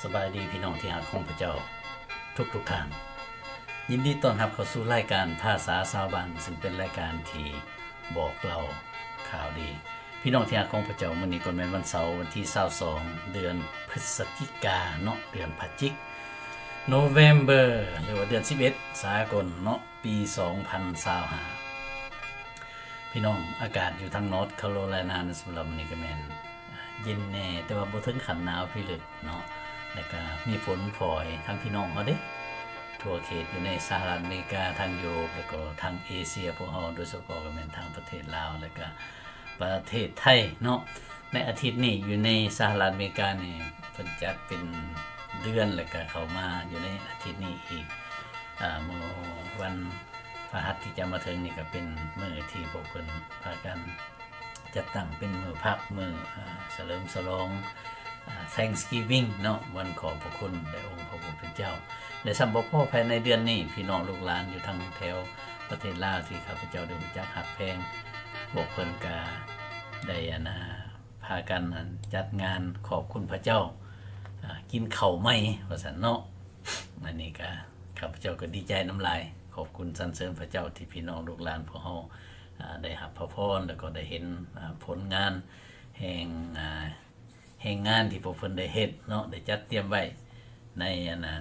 ສະບາຍດີພີ່ນ້ອງທີ່ຮັກຂອງພະເຈົ້າທຸກໆທ່ານ. ຍິນດີຕ້ອນຮັບເຂົ້າສູ່ລາຍການພາສາຊາວບ້ານ, ຊຶ່ງເປັນລາຍການທີ່ບອກເລົ່າຂ່າວດີ. ພີ່ນ້ອງທີ່ຮັກຂອງພະເຈົ້າ, ມື້ນີ້ກໍແມ່ນວັນເສົາ ວັນທີຊາວສອງ ເດືອນພຶດສະຈິກາເນາະ, ເດືອນພະຈິກ November ຫຼືວ່າເດືອນສິບເອັດສາກົນເນາະ, ປີສອງພັນຊາວຫ້າ. ພີ່ນ້ອງ, ອາກາດຢູ່ທາງ North Carolina ນັ້ນ ສຳລັບມື້ນີ້ກໍແມ່ນ ອ່າ ເຢັນແດ່, ແຕ່ວ່າບໍ່ເຖິງຂັ້ນໜາວພິລຶກເນາະ, ແລ້ວກໍມີຝົນຝອຍທາງພີ່ນ້ອງເຮົາເດ້ ທົ່ວເຂດຢູ່ໃນສະຫະລັດອາເມລິກາ, ທາງຢູໂຣບ ແລ້ວກໍທາງເອເຊຍພວກເຮົາ, ໂດຍສະເພາະກໍແມ່ນທາງປະເທດລາວ ແລ້ວກໍປະເທດໄທເນາະ. ໃນອາທິດນີ້ຢູ່ໃນສະຫະລັດອາເມລິການີ້ ເພິ່ນຈັດເປັນເດືອນ ແລ້ວກໍເຂົ້າມາຢູ່ໃນອາທິດນີ້ອີກ. ອາ ມື້ວັນພະຫັດທີ່ຈະມາເຖິງນີ້ກໍເປັນມື້ທີ່ພວກເພິ່ນພາກັນ ຈັດຕັ້ງເປັນມື້ພັກ, ມື້ ອາ ສະເຫຼີມສະຫຼອງ ອາ Thanksgiving ເນາະ, ວັນຂອບພະຄຸນແດ່ອົງພະຜູ້ເປັນເຈົ້າ. ແລະ ຊ້ຳບໍ່ພໍ, ພາຍໃນເດືອນນີ້ ພີ່ນ້ອງລູກຫຼານຢູ່ທາງແຖວປະເທດລາວທີ່ຂ້າພະເຈົ້າໄດ້ຮູ້ຈັກຮັກແພງ, ພວກເພິ່ນກະໄດ້ ອັນ ອາ ພາກັນ ອັນ ຈັດງານຂອບຄຸນພະເຈົ້າ ອາ ກິນເຂົ້າໃໝ່ວ່າຊັ້ນເນາະ. ອັນນີ້ກະ ຂ້າພະເຈົ້າກໍດີໃຈນຳຫຼາຍ, ຂອບຄຸນສັນເສີນພະເຈົ້າທີ່ພີ່ນ້ອງລູກຫຼານພວກເຮົາ ອາ ໄດ້ຮັບພະພອນ ແລ້ວກໍໄດ້ເຫັນ ອາ ຜົນງານແຫ່ງ ອາ ແຮງງານທີ່ພວກເພິ່ນໄດ້ເຮັດເນາະ, ໄດ້ຈັດຕຽມໄວ້ໃນ ອັນນະ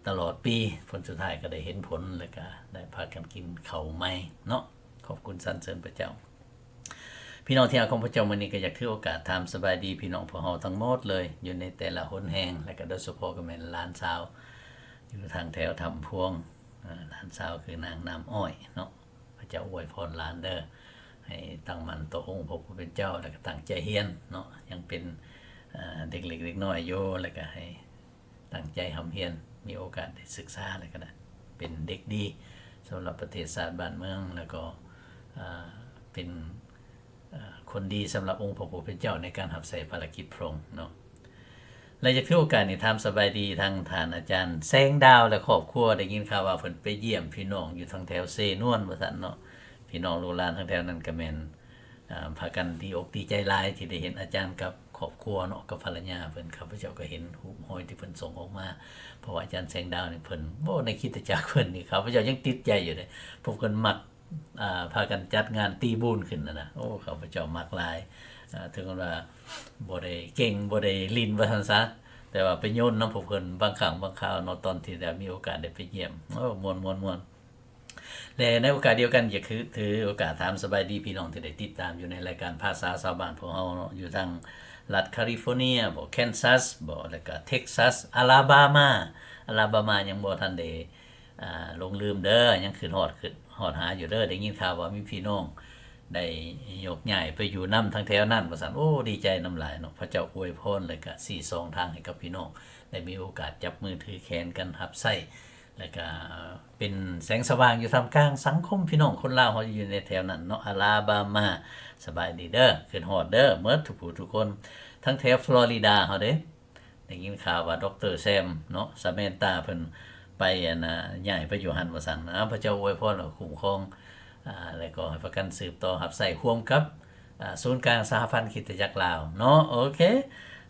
ຕະຫຼອດປີ, ຜົນສຸດທ້າຍກໍໄດ້ເຫັນຜົນ ແລ້ວກໍໄດ້ພາກັນກິນເຂົ້າໃໝ່ເນາະ. ຂອບຄຸນສັນເສີນພະເຈົ້າ. ພີ່ນ້ອງທີ່ຮັກຂອງພະເຈົ້າ, ມື້ນີ້ກໍຢາກຖືໂອກາດຖາມສະບາຍດີພີ່ນ້ອງພວກເຮົາທັງໝົດເລີຍ ຢູ່ໃນແຕ່ລະຫົນແຫ່ງ, ແລ້ວກໍໂດຍສະເພາະກໍແມ່ນຫຼານສາວຢູ່ທາງແຖວຖ້ຳພວງ, ອາ ຫຼານສາວຄືນາງນ້ຳອ້ອຍເນາະ. ພະເຈົ້າອວຍພອນຫຼານເດີ ໃຫ້ຕັ້ງໝັ້ນຕໍ່ອົງພະຜູ້ເປັນເຈົ້າ ແລ້ວກໍຕັ້ງໃຈຮຽນເນາະ, ຍັງເປັນ ອາ ເດັກເລັກເດັກນ້ອຍຢູ່ ແລ້ວກໍໃຫ້ ຕັ້ງໃຈຮ່ຳຮຽນ, ມີໂອກາດໄດ້ສຶກສາ ແລ້ວກໍໄດ້ເປັນເດັກດີສຳລັບປະເທດຊາດບ້ານເມືອງ, ແລ້ວກໍ ເປັນ ຄົນດີສຳລັບອົງພະຜູ້ເປັນເຈົ້າໃນການຮັບໃຊ້ພາລະກິດພະອົງເນາະ. ແລະ ຢາກຖືໂອກາດນີ້ຖາມສະບາຍດີທາງທ່ານອາຈານແສງດາວ ແລະ ຄອບຄົວ, ໄດ້ຍິນຂ່າວວ່າເພິ່ນໄປຢ້ຽມພີ່ນ້ອງຢູ່ທາງແຖວເຊນວນວ່າຊັ້ນເນາະ. ພີ່ນ້ອງລູກຫຼານທາງແຖວນັ້ນກໍແມ່ນ ອາ ພາກັນດີອົກດີໃຈຫຼາຍທີ່ໄດ້ເຫັນອາຈານກັບຄອບຄົວເນາະ, ກັບພັນລະຍາເພິ່ນ. ຂ້າພະເຈົ້າກໍເຫັນຮູບຮອຍທີ່ເພິ່ນສົ່ງອອກມາ, ເພາະວ່າອາຈານແສງດາວນີ້ ເພິ່ນ ໂອ້ ໃນຄຣິສຕະຈັກເພິ່ນນີ້ ຂ້າພະເຈົ້າຍັງຕິດໃຈຢູ່ເດ້, ພວກເພິ່ນມັກ ອາ ພາກັນຈັດງານຕີບຸນຂຶ້ນຫັ້ນນະ. ໂອ້ ຂ້າພະເຈົ້າມັກຫຼາຍ, ອາ ເຖິງວ່າບໍ່ໄດ້ເກັ່ງ ບໍ່ໄດ້ຫຼິ້ນວ່າຊັ້ນຊະ, ແຕ່ວ່າໄປໂຍນນຳພວກເພິ່ນບາງຄັ້ງບາງຄາວເນາະ, ຕອນທີ່ໄດ້ມີໂອກາດໄດ້ໄປຢ້ຽມ. ໂອ້ ມ່ວນໆໆ. ແລະ ໃນໂອກາດດຽວກັນ ຢາກຖື ຖືໂອກາດຖາມສະບາຍດີພີ່ນ້ອງທີ່ໄດ້ຕິດຕາມຢູ່ໃນລາຍການພາສາຊາວບ້ານພວກເຮົາເນາະ, ຢູ່ທາງລັດຄາລິຟໍເນຍບໍ ແຄນຊັສບໍ ແລ້ວກະເທັກຊັສ ອາລາບາມາ. ອາລາບາມາຍັງບໍ່ທັນໄດ້ ອາ ຫຼົງລືມເດີ, ຍັງຄຶດຮອດ ຄຶດຮອດຫາຢູ່ເດີ. ໄດ້ຍິນຂ່າວວ່າມີພີ່ນ້ອງໄດ້ໂຍກຍ້າຍໄປຢູ່ນຳທາງແຖວນັ້ນວ່າຊັ້ນ. ໂອ້ ດີໃຈນຳຫຼາຍເນາະ. ພະເຈົ້າອວຍພອນ ແລ້ວກະຊີ້ຊ່ອງທາງໃຫ້ກັບພີ່ນ້ອງ ໄດ້ມີໂອກາດຈັບມືຖືແຂນກັນຮັບໃຊ້ ແລ້ວກະເປັນແສງສະຫວ່າງຢູ່ທ່າມກາງສັງຄົມພີ່ນ້ອງຄົນລາວເຮົາຢູ່ໃນແຖວນັ້ນເນາະ. ອາລາບາມາ ສະບາຍດີເດີ, ຄຶດຮອດເດີ ໝົດທຸກຜູ້ທຸກຄົນ. ທາງແຖວຟລໍຣິດາເຮົາເດ້ ໄດ້ຍິນຂ່າວວ່າ ດຣ ແຊມເນາະ ສາແມນຕາ ເພິ່ນໄປ ອັນນະ ຍ້າຍໄປຢູ່ຫັ້ນວ່າຊັ້ນ. ອາ ພະເຈົ້າອວຍພອນ ແລ້ວຄຸ້ມຄອງ ອາ ແລ້ວກໍໃຫ້ປະກັນສືບຕໍ່ຮັບໃຊ້ຮ່ວມກັບ ອາ ສູນກາງສະຫະພັນຄຣິສຕະຈັກລາວເນາະ. ໂອເຄ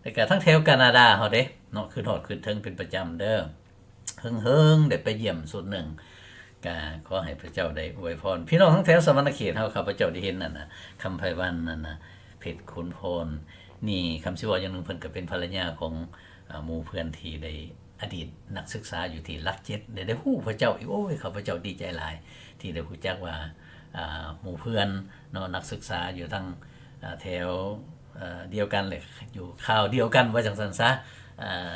ແລ້ວກໍທາງແຖວການາດາເຮົາເດ້ເນາະ, ຄຶດຮອດຄຶດເຖິງເປັນປະຈຳເດີ. ເຫິງໆ ໄດ້ໄປຢ້ຽມຊຸດໜຶ່ງ, ກະຂໍໃຫ້ພະເຈົ້າໄດ້ອວຍພອນ. ພີ່ນ້ອງທາງແຖວສະຫວັນນະເຂດເຮົາ, ຂ້າພະເຈົ້າໄດ້ເຫັນ ອັນນະ ຄຳໄພວັນ ອັນນະ ເພັດຂຸນພອນ ນີ້. ຄຳຊິເວົ້າຢ່າງໜຶ່ງ, ເພິ່ນກໍເປັນພັນລະຍາຂອງ ອາ ໝູ່ເພື່ອນທີ່ໄດ້ ອະດີດນັກສຶກສາຢູ່ທີ່ຫຼັກເຈັດ ໄດ້ ໄດ້ຮູ້ພະເຈົ້າອີກ. ໂອ້ຍ ຂ້າພະເຈົ້າດີໃຈຫຼາຍທີ່ໄດ້ຮູ້ຈັກວ່າ ອາ ໝູ່ເພື່ອນເນາະ ນັກສຶກສາຢູ່ທາງ ອາ ແຖວ ອາ ດຽວກັນ ແລະ ຢູ່ຂ່າວດຽວກັນ ວ່າຈັ່ງຊັ້ນຊະ. ອາ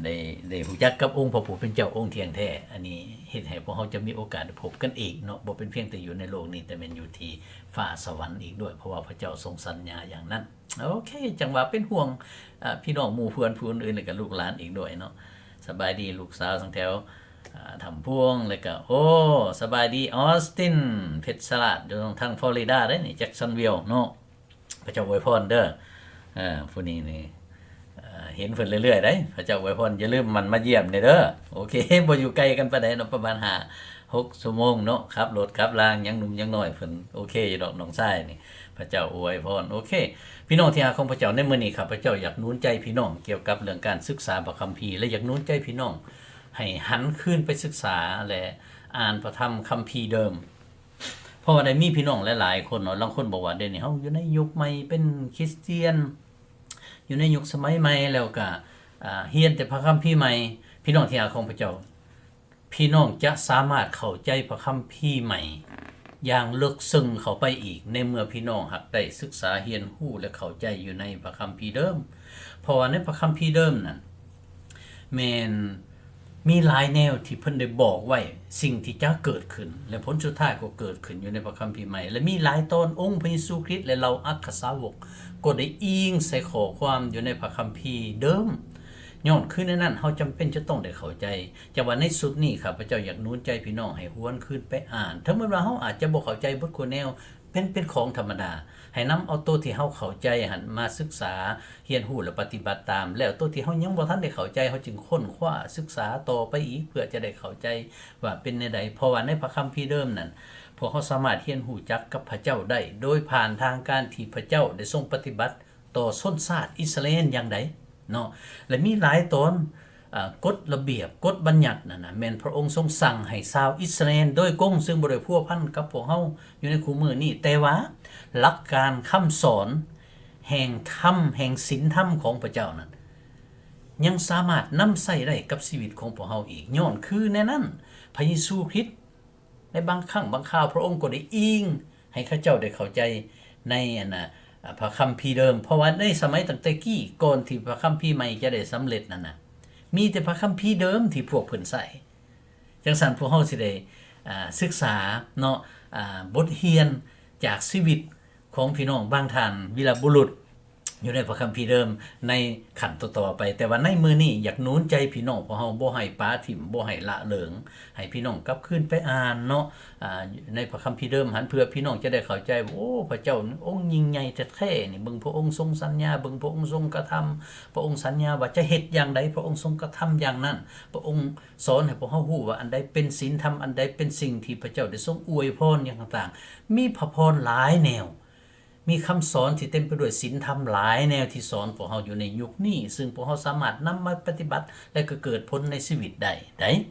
ໄດ້ ໄດ້ຮູ້ຈັກກັບອົງພະຜູ້ເປັນເຈົ້າອົງທ່ຽງແທ້. ອັນນີ້ເຮັດໃຫ້ພວກເຮົາຈະມີໂອກາດໄດ້ພົບກັນອີກເນາະ, ບໍ່ເປັນພຽງແຕ່ຢູ່ໃນໂລກນີ້ ແຕ່ແມ່ນຢູ່ທີ່ຟ້າສະຫວັນອີກດ້ວຍ, ເພາະວ່າພະເຈົ້າຊົງສັນຍາຢ່າງນັ້ນ. ໂອເຄ ຈັ່ງວ່າເປັນຫ່ວງ ອາ ພີ່ນ້ອງໝູ່ເພື່ອນຜູ້ອື່ນໆ ແລະກະລູກຫຼານອີກດ້ວຍເນາະ. ສະບາຍດີລູກສາວທາງແຖວ ອາ ຖ້ຳພວງ ແລະກະ ໂອ້ ສະບາຍດີ ອອສຕິນ ເພັດສະລາດ ຢູ່ທາງຟລໍຣິດາເດ້ນີ້ ແຈັກຊອນວິວເນາະ. ພະເຈົ້າອວຍພອນເດີ. ອາ ຜູ້ນີ້ນີ້ ເຫັນເພິ່ນເລື້ອຍໆໄດ໋. ພະເຈົ້າອວຍພອນ, ຢ່າລືມໝັ່ນມາຢ້ຽມແດ່ເດີ. ໂອເຄ ບໍ່ຢູ່ໄກກັນປານໃດເນາະ, ປະມານຫ້າຫົກຊົ່ວໂມງເນາະ, ຂັບລົດຂັບລາງ ຍັງໜຸ່ມຍັງນ້ອຍ. ເພິ່ນໂອເຄຢູ່ດອກ ນ້ອງຊາຍນີ້. ພ ພະເຈົ້າອວຍພອນ. ໂອເຄ ພີ່ນ້ອງທີ່ຮັກຂອງພະເຈົ້າ, ໃນມື້ນີ້ຂ້າພະເຈົ້າຢາກໜູນໃຈພີ່ນ້ອງກ່ຽວກັບເລື່ອງການສຶກສາພະຄຳພີ ແລະ ຢາກໜູນໃຈພີ່ນ້ອງໃຫ້ຫັນຄືນໄປສຶກສາ ແລະ ອ່ານພະທຳຄຳພີເດີມ. ເພາະວ່າໄດ້ມີພີ່ນ້ອງຫຼາຍໆຄົນເນາະ, ລາງຄົນບອກວ່າ ດຽວນີ້ເຮົາຢູ່ໃນຍຸກໃໝ່ ເປັນຄຣິສຕຽນ ຢູ່ໃນຍຸກສະໄໝໃໝ່ ແລ້ວກະ ອ່າ ຮຽນແຕ່ພະຄຳພີໃໝ່. ພີ່ນ້ອງທີ່ຮັກຂອງພະເຈົ້າ, ພີ່ນ້ອງຈະສາມາດເຂົ້າໃຈພະຄຳພີໃໝ່ຢ່າງເລິກເຊິ່ງເຂົ້າໄປອີກ ໃນເມື່ອພີ່ນ້ອງຫາກໄດ້ສຶກສາຮຽນຮູ້ ແລະ ເຂົ້າໃຈຢູ່ໃນພະຄຳພີເດີມ. ເພາະວ່າໃນພະຄຳພີເດີມນັ້ນ ແມ່ນມີຫຼາຍແນວທີ່ເພິ່ນໄດ້ບອກໄວ້ ສິ່ງທີ່ຈະເກີດຂຶ້ນ ແລະ ຜົນສຸດທ້າຍກໍເກີດຂຶ້ນຢູ່ໃນພະຄຳພີໃໝ່ ແລະ ມີຫຼາຍຕອນອົງພະເຢຊູຄຣິດ ແລະ ເຫຼົ່າອັກຄະສາວົກກໍໄດ້ອີງໃສ່ຂໍ້ຄວາມຢູ່ໃນພະຄຳພີເດີມ. ຍ້ອນຄືໃນນັ້ນເຮົາຈຳເປັນຈະຕ້ອງໄດ້ເຂົ້າໃຈ. ຈັ່ງວ່າໃນຊຸດນີ້ ຂ້າພະເຈົ້າຢາກໜູນໃຈພີ່ນ້ອງໃຫ້ຫວນຄືນໄປອ່ານ. ເຖິງແມ່ນວ່າເຮົາອາດຈະບໍ່ເຂົ້າໃຈເບິດທຸກແນວ, ເປັນ ເປັນຂອງທຳມະດາ. ໃຫ້ນຳເອົາໂຕທີ່ເຮົາເຂົ້າໃຈຫັ້ນມາສຶກສາຮຽນຮູ້ ແລະ ປະຕິບັດຕາມ. ແລ້ວໂຕທີ່ເຮົາຍັງບໍ່ທັນໄດ້ເຂົ້າໃຈ ເຮົາຈຶ່ງຄົ້ນຄວ້າສຶກສາຕໍ່ໄປອີກ ເພື່ອຈະໄດ້ເຂົ້າໃຈວ່າເປັນແນວໃດ. ເພາະວ່າໃນພະຄຳພີເດີມນັ້ນ ພວກເຮົາສາມາດຮຽນຮູ້ຈັກກັບພະເຈົ້າໄດ້ ໂດຍຜ່ານທາງການທີ່ພະເຈົ້າໄດ້ຊົງປະຕິບັດຕໍ່ຊົນຊາດອິດສະຣາເອນຢ່າງໃດເນາະ. ແລະ ມີຫຼາຍຕອນ ອາ ກົດລະບຽບ ກົດບັນຍັດນັ້ນນະ ແມ່ນພະອົງຊົງສັ່ງໃຫ້ຊາວອິດສະຣາເອນໂດຍກົງ, ຊຶ່ງບໍ່ໄດ້ພົວພັນກັບພວກເຮົາຢູ່ໃນຄູ່ມື້ນີ້, ແຕ່ວ່າຫຼັກການຄຳສອນແຫ່ງທຳ ແຫ່ງສິນທຳຂອງພະເຈົ້ານັ້ນ ຍັງສາມາດນຳໃຊ້ໄດ້ກັບຊີວິດຂອງພວກເຮົາອີກ. ຍ້ອນຄືແນວນັ້ນ ພະເຢຊູຄຣິດ ໃນບາງຄັ້ງບາງຄາວ ພະອົງກໍໄດ້ອີງໃຫ້ເຂົາເຈົ້າໄດ້ເຂົ້າໃຈໃນ ອັນນະ ພະຄຳພີເດີມ, ເພາະວ່າໃນສະໄໝຕັ້ງແຕ່ກີ້ ກ່ອນທີ່ພະຄຳພີໃໝ່ຈະໄດ້ສຳເລັດນັ້ນນະ ມີແຕ່ພະຄຳພີເດີມທີ່ພວກເພິ່ນໃຊ້. ຈັ່ງຊັ້ນ ພວກເຮົາຊິໄດ້ ອາ ສຶກສາເນາະ ອາ ບົດຮຽນຈາກຊີວິດຂອງພີ່ນ້ອງບາງທ່ານ ວີລະບຸລຸດ ຢູ່ໃນພະຄຳພີເດີມໃນຂັ້ນຕໍ່ໆໄປ. ແຕ່ວ່າໃນມື້ນີ້ຢາກໜູນໃຈພີ່ນ້ອງພວກເຮົາ ບໍ່ໃຫ້ປະຖິ້ມ ບໍ່ໃຫ້ລະເລີງ, ໃຫ້ພີ່ນ້ອງກັບຄືນໄປອ່ານເນາະ ອາ ໃນພະຄຳພີເດີມຫັ້ນ ເພື່ອພີ່ນ້ອງຈະໄດ້ເຂົ້າໃຈວ່າ ໂອ້ ພະເຈົ້າອົງຍິ່ງໃຫຍ່ແທ້ໆນີ້, ເບິ່ງພະອົງຊົງສັນຍາ, ເບິ່ງພະອົງຊົງກະທຳ, ພະອົງສັນຍາວ່າຈະເຮັດຢ່າງໃດ, ພະອົງຊົງກະທຳຢ່າງນັ້ນ, ພະອົງສອນໃຫ້ພວກເຮົາຮູ້ວ່າອັນໃດເປັນສິນທຳ, ອັນໃດເປັນສິ່ງທີ່ພະເຈົ້າໄດ້ຊົງອວຍພອນຫຍັງຕ່າງໆ. ມີພະພອນຫຼາຍແນວ. ມີຄຳສອນທີ່ເຕັມໄປດ້ວຍສິນທຳຫຼາຍແນວທີ່ສອນພວກເຮົາຢູ່ໃນຍຸກນີ້, ຊຶ່ງພວກເຮົາສາມາດນຳມາປະຕິບັດ ແລະ ກໍເກີດຜົນໃນຊີວິດໄດ້ໃດ໋.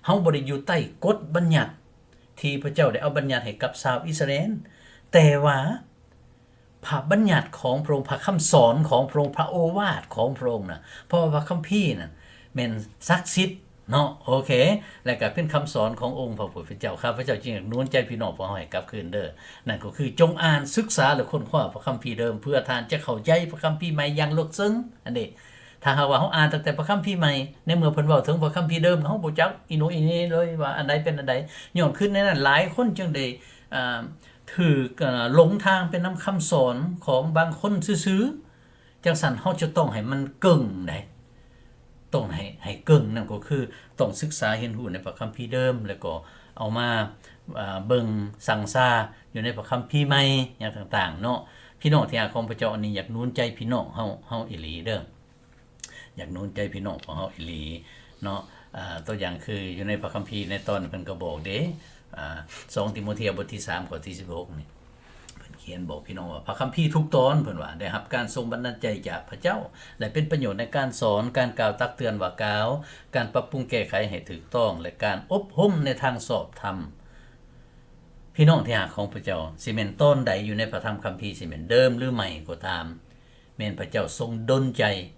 ເຮົາບໍ່ໄດ້ຢູ່ໃຕ້ກົດບັນຍັດທີ່ພະເຈົ້າໄດ້ເອົາບັນຍັດໃຫ້ກັບຊາວອິດສະຣາເອນ, ແຕ່ວ່າພະບັນຍັດຂອງພະອົງ, ພະຄຳສອນຂອງພະອົງ, ພະໂອວາດຂອງພະອົງນະ, ເພາະວ່າພະຄຳພີນັ້ນແມ່ນສັກສິດ ເນາະ ໂອເຄ ແລະ ກະເປັນຄຳສອນຂອງອົງພະຜູ້ເປັນເຈົ້າ. ຂ້າພະເຈົ້າຈຶ່ງຢາກໜູນໃຈພີ່ນ້ອງພວກເຮົາໃຫ້ກັບຄືນເດີ. ນັ້ນກໍຄື ຈົ່ງອ່ານ, ສຶກສາ ແລະ ຄົ້ນຄວ້າພະຄຳພີເດີມ ເພື່ອທ່ານຈະເຂົ້າໃຈພະຄຳພີໃໝ່ຢ່າງເລິກເຊິ່ງ. ອັນນີ້ ຖ້າຫາກວ່າເຮົາອ່ານຕັ້ງແຕ່ພະຄຳພີໃໝ່, ໃນເມື່ອເພິ່ນເວົ້າເຖິງພະຄຳພີເດີມ ເຮົາບໍ່ຈັກອີໂໜອີເໜເລີຍວ່າອັນໃດເປັນອັນໃດ. ຍ້ອນຄືໃນນັ້ນຫຼາຍຄົນຈຶ່ງໄດ້ ອ່າ ຖືກ ອ່າ ຫຼົງທາງໄປນຳຄຳສອນຂອງບາງຄົນຊື່ໆ. ຈັ່ງຊັ້ນເຮົາຈະຕ້ອງໃຫ້ມັນເກິ່ງໃດ໋ ຕ້ອງໃຫ້ ໃຫ້ເກິ່ງ. ນັ້ນກໍຄືຕ້ອງສຶກສາຮຽນຮູ້ໃນພະຄຳພີເດີມ ແລ້ວກໍເອົາມາ ເອີ ເບິ່ງສັງສາຢູ່ໃນພະຄຳພີໃໝ່ຫຍັງຕ່າງໆເນາະ. ພີ່ນ້ອງທີ່ຮັກຂອງພະເຈົ້າ, ອັນນີ້ຢາກໜູນໃຈພີ່ນ້ອງເຮົາ ເຮົາອີ່ຫຼີເດີ, ຢາກໜູນໃຈພີ່ນ້ອງຂອງເຮົາອີ່ຫຼີເນາະ. ອາ ຕົວຢ່າງຄືຢູ່ໃນພະຄຳພີໃນຕອນເພິ່ນກໍບອກເດ້ ອາ ສອງ ຕີໂມທຽວ ບົດທີສາມ ຂໍ້ທີສິບຫົກນີ້ ເພິ່ນຂຽນບອກພີ່ນ້ອງວ່າ ພະຄຳພີທຸກຕອນ ເພິ່ນວ່າ ໄດ້ຮັບການຊົງບັນດານໃຈຈາກພະເຈົ້າ ແລະ ເປັນປະໂຫຍດໃນການສອນ, ການກ່າວຕັກເຕືອນວ່າກ່າວ, ການປັບປຸງແກ້ໄຂໃຫ້ຖືກຕ້ອງ ແລະ ການອົບຮົມໃນທາງຊອບທຳ. ພີ່ນ້ອງທີ່ຮັກຂອງພະເຈົ້າ, ຊິແມ່ນຕອນໃດຢູ່ໃນພະທຳຄຳພີ, ຊິແມ່ນເດີມ ຫຼື ໃໝ່ກໍຕາມ, ແມ່ນພະເຈົ້າຊົງດົນໃຈ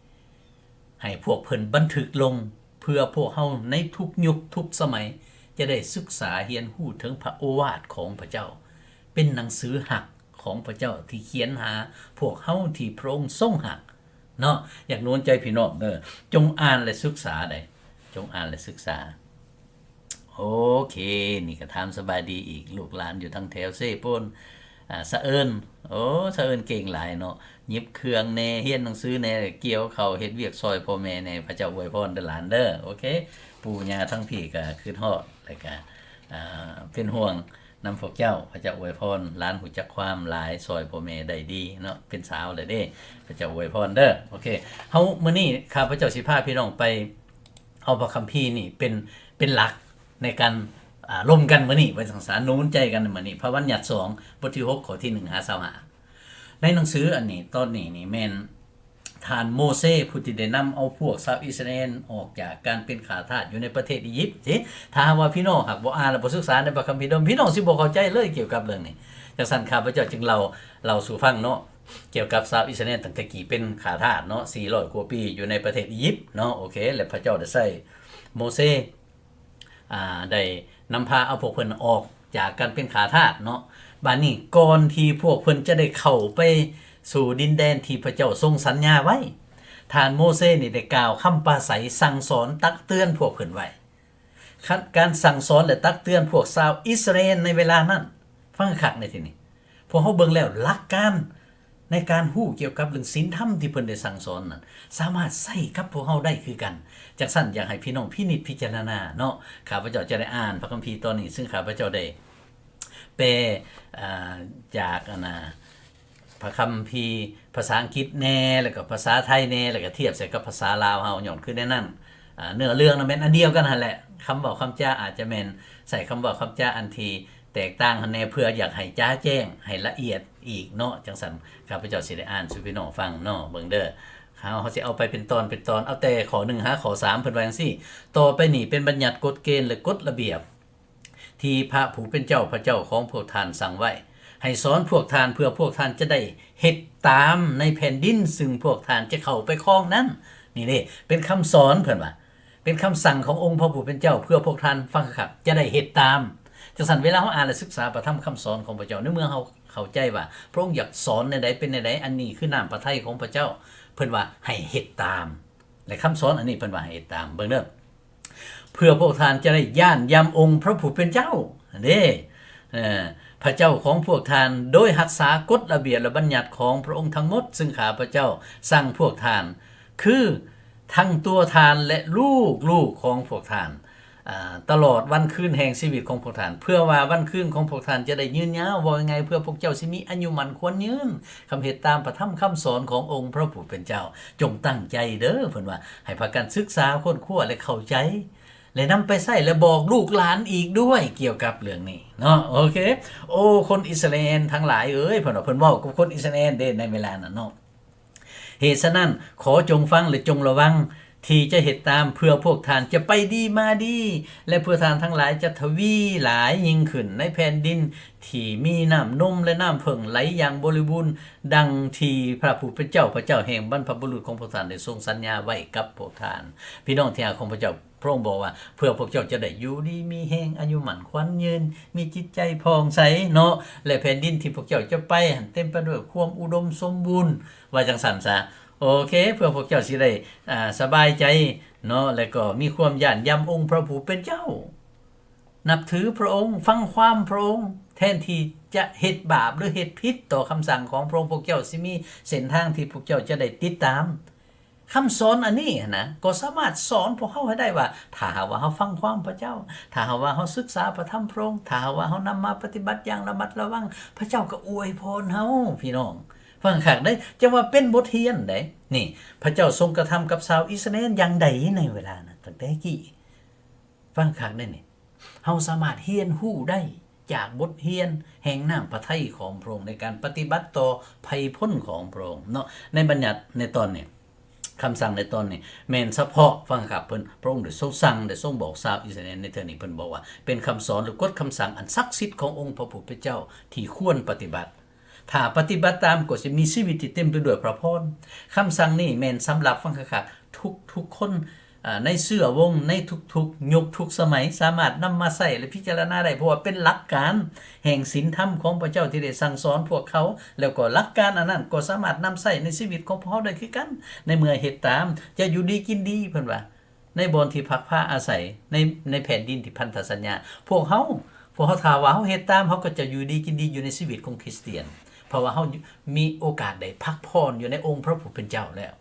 ໃຫ້ພວກເພິ່ນບັນທຶກລົງ ເພື່ອພວກເຮົາໃນທຸກຍຸກທຸກສະໄໝ ຈະໄດ້ສຶກສາຮຽນຮູ້ເຖິງພະໂອວາດຂອງພະເຈົ້າ, ເປັນໜັງສືຮັກຂອງພະເຈົ້າທີ່ຂຽນຫາພວກເຮົາທີ່ພະອົງຊົງຮັກເນາະ. ຢາກໜູນໃຈພີ່ນ້ອງເດີ, ຈົ່ງອ່ານ ແລະ ສຶກສາໃດ໋, ຈົ່ງອ່ານ ແລະ ສຶກສາ. ໂອເຄ ນີ້ກໍຖາມສະບາຍດີອີກ ລູກຫຼານຢູ່ທາງແຖວເຊໂປນ ອາ ສະເອີນ ໂອ້ ສະເອີນເກັ່ງຫຼາຍເນາະ, ຫຍິບເຄື່ອງແດ່ ຮຽນໜັງສືແດ່ ກ່ຽວເຂົ້າເຮັດວຽກຊ່ອຍພໍ່ແມ່ແດ່. ພະເຈົ້າອວຍພອນເດີຫຼານເດີ. ໂອເຄ ປູ່ຍ່າທາງພີ້ກໍຄຶດຮອດ ແລ້ວກໍ ອາ ເປັນຫ່ວງນຳພວກເຈົ້າ. ພະເຈົ້າອວຍພອນ, ຫຼານຮູ້ຈັກຄວາມຫຼາຍ, ຊ່ອຍພໍ່ແມ່ໄດ້ດີເນາະ, ເປັນສາວແລ້ວເດ້. ພະເຈົ້າອວຍພອນເດີ. ໂອເຄ ເຮົາ ມື້ນີ້ຂ້າພະເຈົ້າຊິພາພີ່ນ້ອງໄປ ເອົາພະຄຳພີນີ້ເປັນ ເປັນຫຼັກໃນການ ອາ ລົມກັນມື້ນີ້ ໄວ້ສັງສາໜູນໃຈກັນໃນມື້ນີ້. ພະບັນຍັດສອງ ບົດທີຫົກ ຂໍ້ທີໜຶ່ງຫາຊາວຫ້າ. ໃນໜັງສືອັນນີ້ ຕອນນີ້ນີ້ແມ່ນທ່ານໂມເຊ ຜູ້ທີ່ໄດ້ນຳເອົາພວກຊາວອິດສະຣາເອນອອກຈາກການເປັນຂ້າທາດຢູ່ໃນປະເທດອີຢິບເດ້. ຖ້າຫາກວ່າພີ່ນ້ອງຫາກບໍ່ອ່ານ ແລະ ບໍ່ສຶກສາໃນພະຄຳພີເດີມ ພີ່ນ້ອງຊິບໍ່ເຂົ້າໃຈເລີຍກ່ຽວກັບເລື່ອງນີ້. ຈັ່ງຊັ້ນ ຂ້າພະເຈົ້າຈຶ່ງເລົ່າ ເລົ່າສູ່ຟັງເນາະ ກ່ຽວກັບຊາວອິດສະຣາເອນຕັ້ງແຕ່ກີ້ເປັນຂ້າທາດເນາະ ສີ່ຮ້ອຍກວ່າປີຢູ່ໃນປະເທດອີຢິບເນາະ. ໂອເຄ ແລະ ພະເຈົ້າໄດ້ໃຊ້ໂມເຊ ອ່າ ໄດ້ນຳພາເອົາພວກເພິ່ນອອກຈາກການເປັນຂ້າທາດເນາະ. ບາດນີ້ ກ່ອນທີ່ພວກເພິ່ນຈະໄດ້ເຂົ້າໄປສູ່ດິນແດນທີ່ພະເຈົ້າຊົງສັນຍາໄວ້, ທ່ານໂມເຊນີ້ໄດ້ກ່າວຄຳປາໄສສັ່ງສອນຕັກເຕືອນພວກເພິ່ນໄວ້. ການສັ່ງສອນ ແລະ ຕັກເຕືອນພວກຊາວອິດສະຣາເອນໃນເວລານັ້ນ, ຟັງຄັກໃນທີ່ນີ້, ພວກເຮົາເບິ່ງແລ້ວ ຫຼັກການໃນການຮູ້ກ່ຽວກັບເລື່ອງສິນທຳທີ່ເພິ່ນໄດ້ສັ່ງສອນນັ້ນ ສາມາດໃຊ້ກັບພວກເຮົາໄດ້ຄືກັນ. ຈັ່ງຊັ້ນ ຢາກໃຫ້ພີ່ນ້ອງພິນິດພິຈາລະນາເນາະ. ຂ້າພະເຈົ້າຈະໄດ້ອ່ານພະຄຳພີຕອນນີ້ ຊຶ່ງຂ້າພະເຈົ້າໄດ້ແປ ອ່າ ຈາກ ອັນນ່າ ພະຄຳພີພາສາອັງກິດແດ່ ແລ້ວກໍພາສາໄທແດ່ ແລ້ວກໍທຽບໃສ່ກັບພາສາລາວເຮົາ. ຍ້ອນຄືໃນນັ້ນ ອ່າ ເນື້ອເລື່ອງນັ້ນແມ່ນອັນດຽວກັນຫັ້ນແຫຼະ, ຄຳເວົ້າຄຳຈາອາດຈະແມ່ນ ໃຊ້ຄຳເວົ້າຄຳຈາອັນທີ່ແຕກຕ່າງຫັ້ນແດ່ ເພື່ອຢາກໃຫ້ຈະແຈ້ງ ໃຫ້ລະອຽດອີກເນາະ. ຈັ່ງຊັ້ນ ຂ້າພະເຈົ້າຊິໄດ້ອ່ານສູ່ພີ່ນ້ອງຟັງເນາະ. ເບິ່ງເດີ ເຮົາ ເຮົາຊິເອົາໄປເປັນຕອນເປັນຕອນ. ເອົາແຕ່ຂໍ້ໜຶ່ງຫາຂໍ້ສາມ ເພິ່ນວ່າຈັ່ງຊີ້: ຕໍ່ໄປນີ້ເປັນບັນຍັດ ກົດເກນ ແລະ ກົດລະບຽບ ທີ່ພະຜູ້ເປັນເຈົ້າ ພະເຈົ້າຂອງພວກທ່ານສັ່ງໄວ້ ໃຫ້ສອນພວກທ່ານ ເພື່ອພວກທ່ານຈະໄດ້ເຮັດຕາມໃນແຜ່ນດິນ ຊຶ່ງພວກທ່ານຈະເຂົ້າໄປຄອງນັ້ນ. ນີ້ເດ້ ເປັນຄຳສອນ ເພິ່ນວ່າ ເປັນຄຳສັ່ງຂອງອົງພະຜູ້ເປັນເຈົ້າ ເພື່ອພວກທ່ານ ຟັງຄັກ ຈະໄດ້ເຮັດຕາມ. ຈັ່ງຊັ້ນ ເວລາເຮົາອ່ານ ແລະ ສຶກສາພະທຳຄຳສອນຂອງພະເຈົ້າ ໃນເມື່ອເຮົາເຂົ້າໃຈວ່າພະອົງຢາກສອນແນວໃດ ເປັນແນວໃດ, ອັນນີ້ຄືນ້ຳພະໄທຂອງພະເຈົ້າ, ເພິ່ນວ່າໃຫ້ເຮັດຕາມ. ແລະ ຄຳສອນອັນນີ້ເພິ່ນວ່າໃຫ້ເຮັດຕາມ. ເບິ່ງເດີ ເພື່ອພວກທ່ານຈະໄດ້ຢ້ານຢຳອົງພະຜູ້ເປັນເຈົ້າເດ້ ເອີ ພະເຈົ້າຂອງພວກທ່ານ, ໂດຍຮັກສາກົດລະບຽບ ແລະ ບັນຍັດຂອງພະອົງທັງໝົດ ຊຶ່ງຂ້າພະເຈົ້າສັ່ງພວກທ່ານ, ຄືທັງຕົວທ່ານ ແລະ ລູກໆຂອງພວກທ່ານ, ອາ ຕະຫຼອດວັນຄືນແຫ່ງຊີວິດຂອງພວກທ່ານ, ເພື່ອວ່າວັນຄືນຂອງພວກທ່ານຈະໄດ້ຍືນຍາວ, ເວົ້າງ່າຍໆ ເພື່ອພວກເຈົ້າຊິມີອາຍຸໝັ້ນຂວັນຍືນ, ຄຳເຮັດຕາມພະທຳຄຳສອນຂອງອົງພະຜູ້ເປັນເຈົ້າ. ຈົ່ງຕັ້ງໃຈເດີ ເພິ່ນວ່າ ໃຫ້ພາກັນສຶກສາຄົ້ນຄວ້າ ແລະ ເຂົ້າໃຈ ແລະ ນຳໄປໃຊ້ ແລະ ບອກລູກຫຼານອີກດ້ວຍກ່ຽວກັບເລື່ອງນີ້ເນາະ. ໂອເຄ ໂອ້ ຄົນອິດສະຣາເອນທັງຫຼາຍເອີຍ, ເພິ່ນວ່າ ເພິ່ນເວົ້າກັບຄົນອິດສະຣາເອນເດ້ ໃນເວລານັ້ນເນາະ. ເຫດສະນັ້ນ ຂໍຈົ່ງຟັງ ແລະ ຈົ່ງລະວັງທີ່ຈະເຮັດຕາມ, ເພື່ອພວກທ່ານຈະໄປດີມາດີ ແລະ ເພື່ອທ່ານທັງຫຼາຍຈະທະວີຫຼາຍຍິ່ງຂຶ້ນ ໃນແຜ່ນດິນທີ່ມີນ້ຳນົມ ແລະ ນ້ຳເຜິ້ງໄຫຼຢ່າງບໍລິບູນ, ດັ່ງທີ່ພະຜູ້ເປັນເຈົ້າ ພະເຈົ້າແຫ່ງບັນພະບຸລຸດຂອງພວກທ່ານໄດ້ຊົງສັນຍາໄວ້ກັບພວກທ່ານ. ພີ່ນ້ອງທີ່ຮັກຂອງພະເຈົ້າ, ພະອົງບອກວ່າ ເພື່ອພວກເຈົ້າຈະໄດ້ຢູ່ດີມີແຮງ, ອາຍຸໝັ້ນຂວັນຍືນ, ມີຈິດໃຈຜ່ອງໃສເນາະ, ແລະ ແຜ່ນດິນທີ່ພວກເຈົ້າຈະໄປຫັ້ນເຕັມໄປດ້ວຍຄວາມອຸດົມສົມບູນ, ວ່າຈັ່ງຊັ້ນຊະ. ໂອເຄ ເພື່ອພວກເຈົ້າຊິໄດ້ ອ່າ ສະບາຍໃຈເນາະ ແລະ ກໍມີຄວາມຢ້ານຢຳອົງພະຜູ້ເປັນເຈົ້າ, ນັບຖືພະອົງ, ຟັງຄວາມພະອົງ, ແທນທີ່ຈະເຮັດບາບ ຫຼື ເຮັດຜິດຕໍ່ຄຳສັ່ງຂອງພະອົງ, ພວກເຈົ້າຊິມີເສັ້ນທາງທີ່ພວກເຈົ້າຈະໄດ້ຕິດຕາມ. ຄຳສອນອັນນີ້ຫັ້ນນະ ກໍສາມາດສອນພວກເຮົາໃຫ້ໄດ້ວ່າ ຖ້າຫາກວ່າເຮົາຟັງຄວາມພະເຈົ້າ, ຖ້າຫາກວ່າເຮົາສຶກສາພະທຳພະອົງ, ຖ້າຫາກວ່າເຮົານຳມາປະຕິບັດຢ່າງລະມັດລະວັງ, ພະເຈົ້າກໍອວຍພອນເຮົາ, ພີ່ນ້ອງ. ຟັງຄັກເດ້, ຈັ່ງວ່າເປັນບົດຮຽນເດ້. ນີ້ ພະເຈົ້າຊົງກະທຳກັບຊາວອິດສະຣາເອນຢ່າງໃດໃນເວລານັ້ນ ຕັ້ງແຕ່ກີ້? ຟັງຄັກເດ້ນີ້. ເຮົາສາມາດຮຽນຮູ້ໄດ້ຈາກບົດຮຽນແຫ່ງນ້ຳພະໄທຂອງພະອົງ ໃນການປະຕິບັດຕໍ່ໄພພົນຂອງພະອົງເນາະ. ໃນບັນຍັດໃນຕອນນີ້, ຄຳສັ່ງໃນຕອນນີ້ ແມ່ນສະເພາະ, ຟັງຄັກ, ເພິ່ນ, ພະອົງໄດ້ຊົງສັ່ງ, ໄດ້ຊົງບອກຊາວອິດສະຣາເອນໃນເທື່ອນີ້, ເພິ່ນບອກວ່າເປັນຄຳສອນ ຫຼື ກົດຄຳສັ່ງອັນສັກສິດຂອງອົງພະຜູ້ເປັນເຈົ້າທີ່ຄວນປະຕິບັດ. ຖ້າປະຕິບັດຕາມ ກໍຈະມີຊີວິດທີ່ເຕັມໄປດ້ວຍພະພອນ. ຄຳສັ່ງນີ້ແມ່ນສຳລັບ, ຟັງຄັກໆ, ທຸກໆຄົນ, ອາ, ໃນເຊື້ອວົງ, ໃນທຸກໆຍຸກທຸກສະໄໝ, ສາມາດນຳມາໃຊ້ ແລະ ພິຈາລະນາໄດ້, ເພາະວ່າເປັນຫຼັກການແຫ່ງສິນທຳຂອງພະເຈົ້າທີ່ໄດ້ສັ່ງສອນພວກເຂົາ, ແລ້ວກໍຫຼັກການອັນນັ້ນກໍສາມາດນຳໃຊ້ໃນຊີວິດຂອງພວກເຮົາໄດ້ຄືກັນ. ໃນເມື່ອເຮັດຕາມ, ຈະຢູ່ດີກິນດີ, ເພິ່ນວ່າ. ໃນບ່ອນທີ່ພັກພາອາໄສ ໃນ, ໃນແຜ່ນດິນທີ່ພັນທະສັນຍາ. ພວກເຮົາ, ພວກເຮົາ, ຖ້າວ່າເຮົາເຮັດຕາມ, ເຮົາກໍຈະຢູ່ດີກິນດີຢູ່ໃນຊີວິດຂອງຄຣິສຕຽນ, ເພາະວ່າເຮົາມີໂອກາດໄດ້ພັກຜ່ອນຢູ່ໃນອົງພະຜູ້ເປັນເຈົ້າແລ້ວ.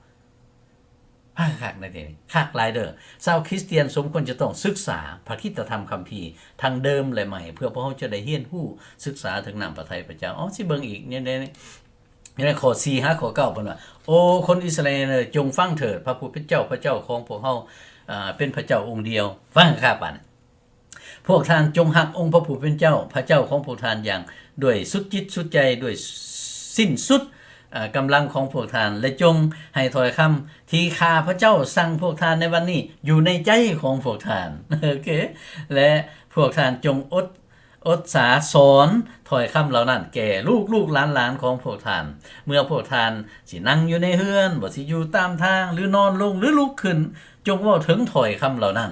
ຄັກໆ ໃນທີ່ນີ້, ຄັກຫຼາຍເດີ. ຊາວຄຣິສຕຽນສົມຄວນຈະຕ້ອງສຶກສາພະຄຣິສຕະທຳຄຳພີ ທັງເດີມ ແລະ ໃໝ່, ເພື່ອພວກເຮົາຈະໄດ້ຮຽນຮູ້ສຶກສາເຖິງນ້ຳພະໄທພະເຈົ້າ. ເອົາ, ຊິເບິ່ງອີກ, ໃນ, ໃນ ຢູ່ໃນຂໍ້ສີ່ຫາຂໍ້ເກົ້າ ເພິ່ນວ່າ, ໂອ ຄົນອິດສະຣາເອນເອີຍ, ຈົ່ງຟັງເທີດ, ພະຜູ້ເປັນເຈົ້າ, ພະເຈົ້າຂອງພວກເຮົາ, ເປັນພະເຈົ້າອົງດຽວ. ຟັງຄັກໆ ບາດນີ້. ພວກທ່ານຈົ່ງຮັກອົງພະຜູ້ເປັນເຈົ້າ, ພະເຈົ້າຂອງພວກທ່ານ, ຢ່າງ, ດ້ວຍສຸດຈິດສຸດໃຈ, ດ້ວຍສິ້ນສຸດ ເອີ ກຳລັງຂອງພວກທ່ານ ແລະ ຈົ່ງໃຫ້ຖ້ອຍຄຳທີ່ຂ້າພະເຈົ້າສັ່ງພວກທ່ານໃນວັນນີ້ຢູ່ໃນໃຈຂອງພວກທ່ານ. ໂອເຄ ແລະ ພວກທ່ານຈົ່ງອົດ ອົດສາສອນຖ້ອຍຄຳເຫຼົ່ານັ້ນແກ່ລູກໆຫຼານໆຂອງພວກທ່ານ. ເມື່ອພວກທ່ານຊິນັ່ງຢູ່ໃນເຮືອນ, ບໍ່ຊິຢູ່ຕາມທາງ, ຫຼື ນອນລົງ, ຫຼື ລຸກຂຶ້ນ, ຈົ່ງເວົ້າເຖິງຖ້ອຍຄຳເຫຼົ່ານັ້ນ.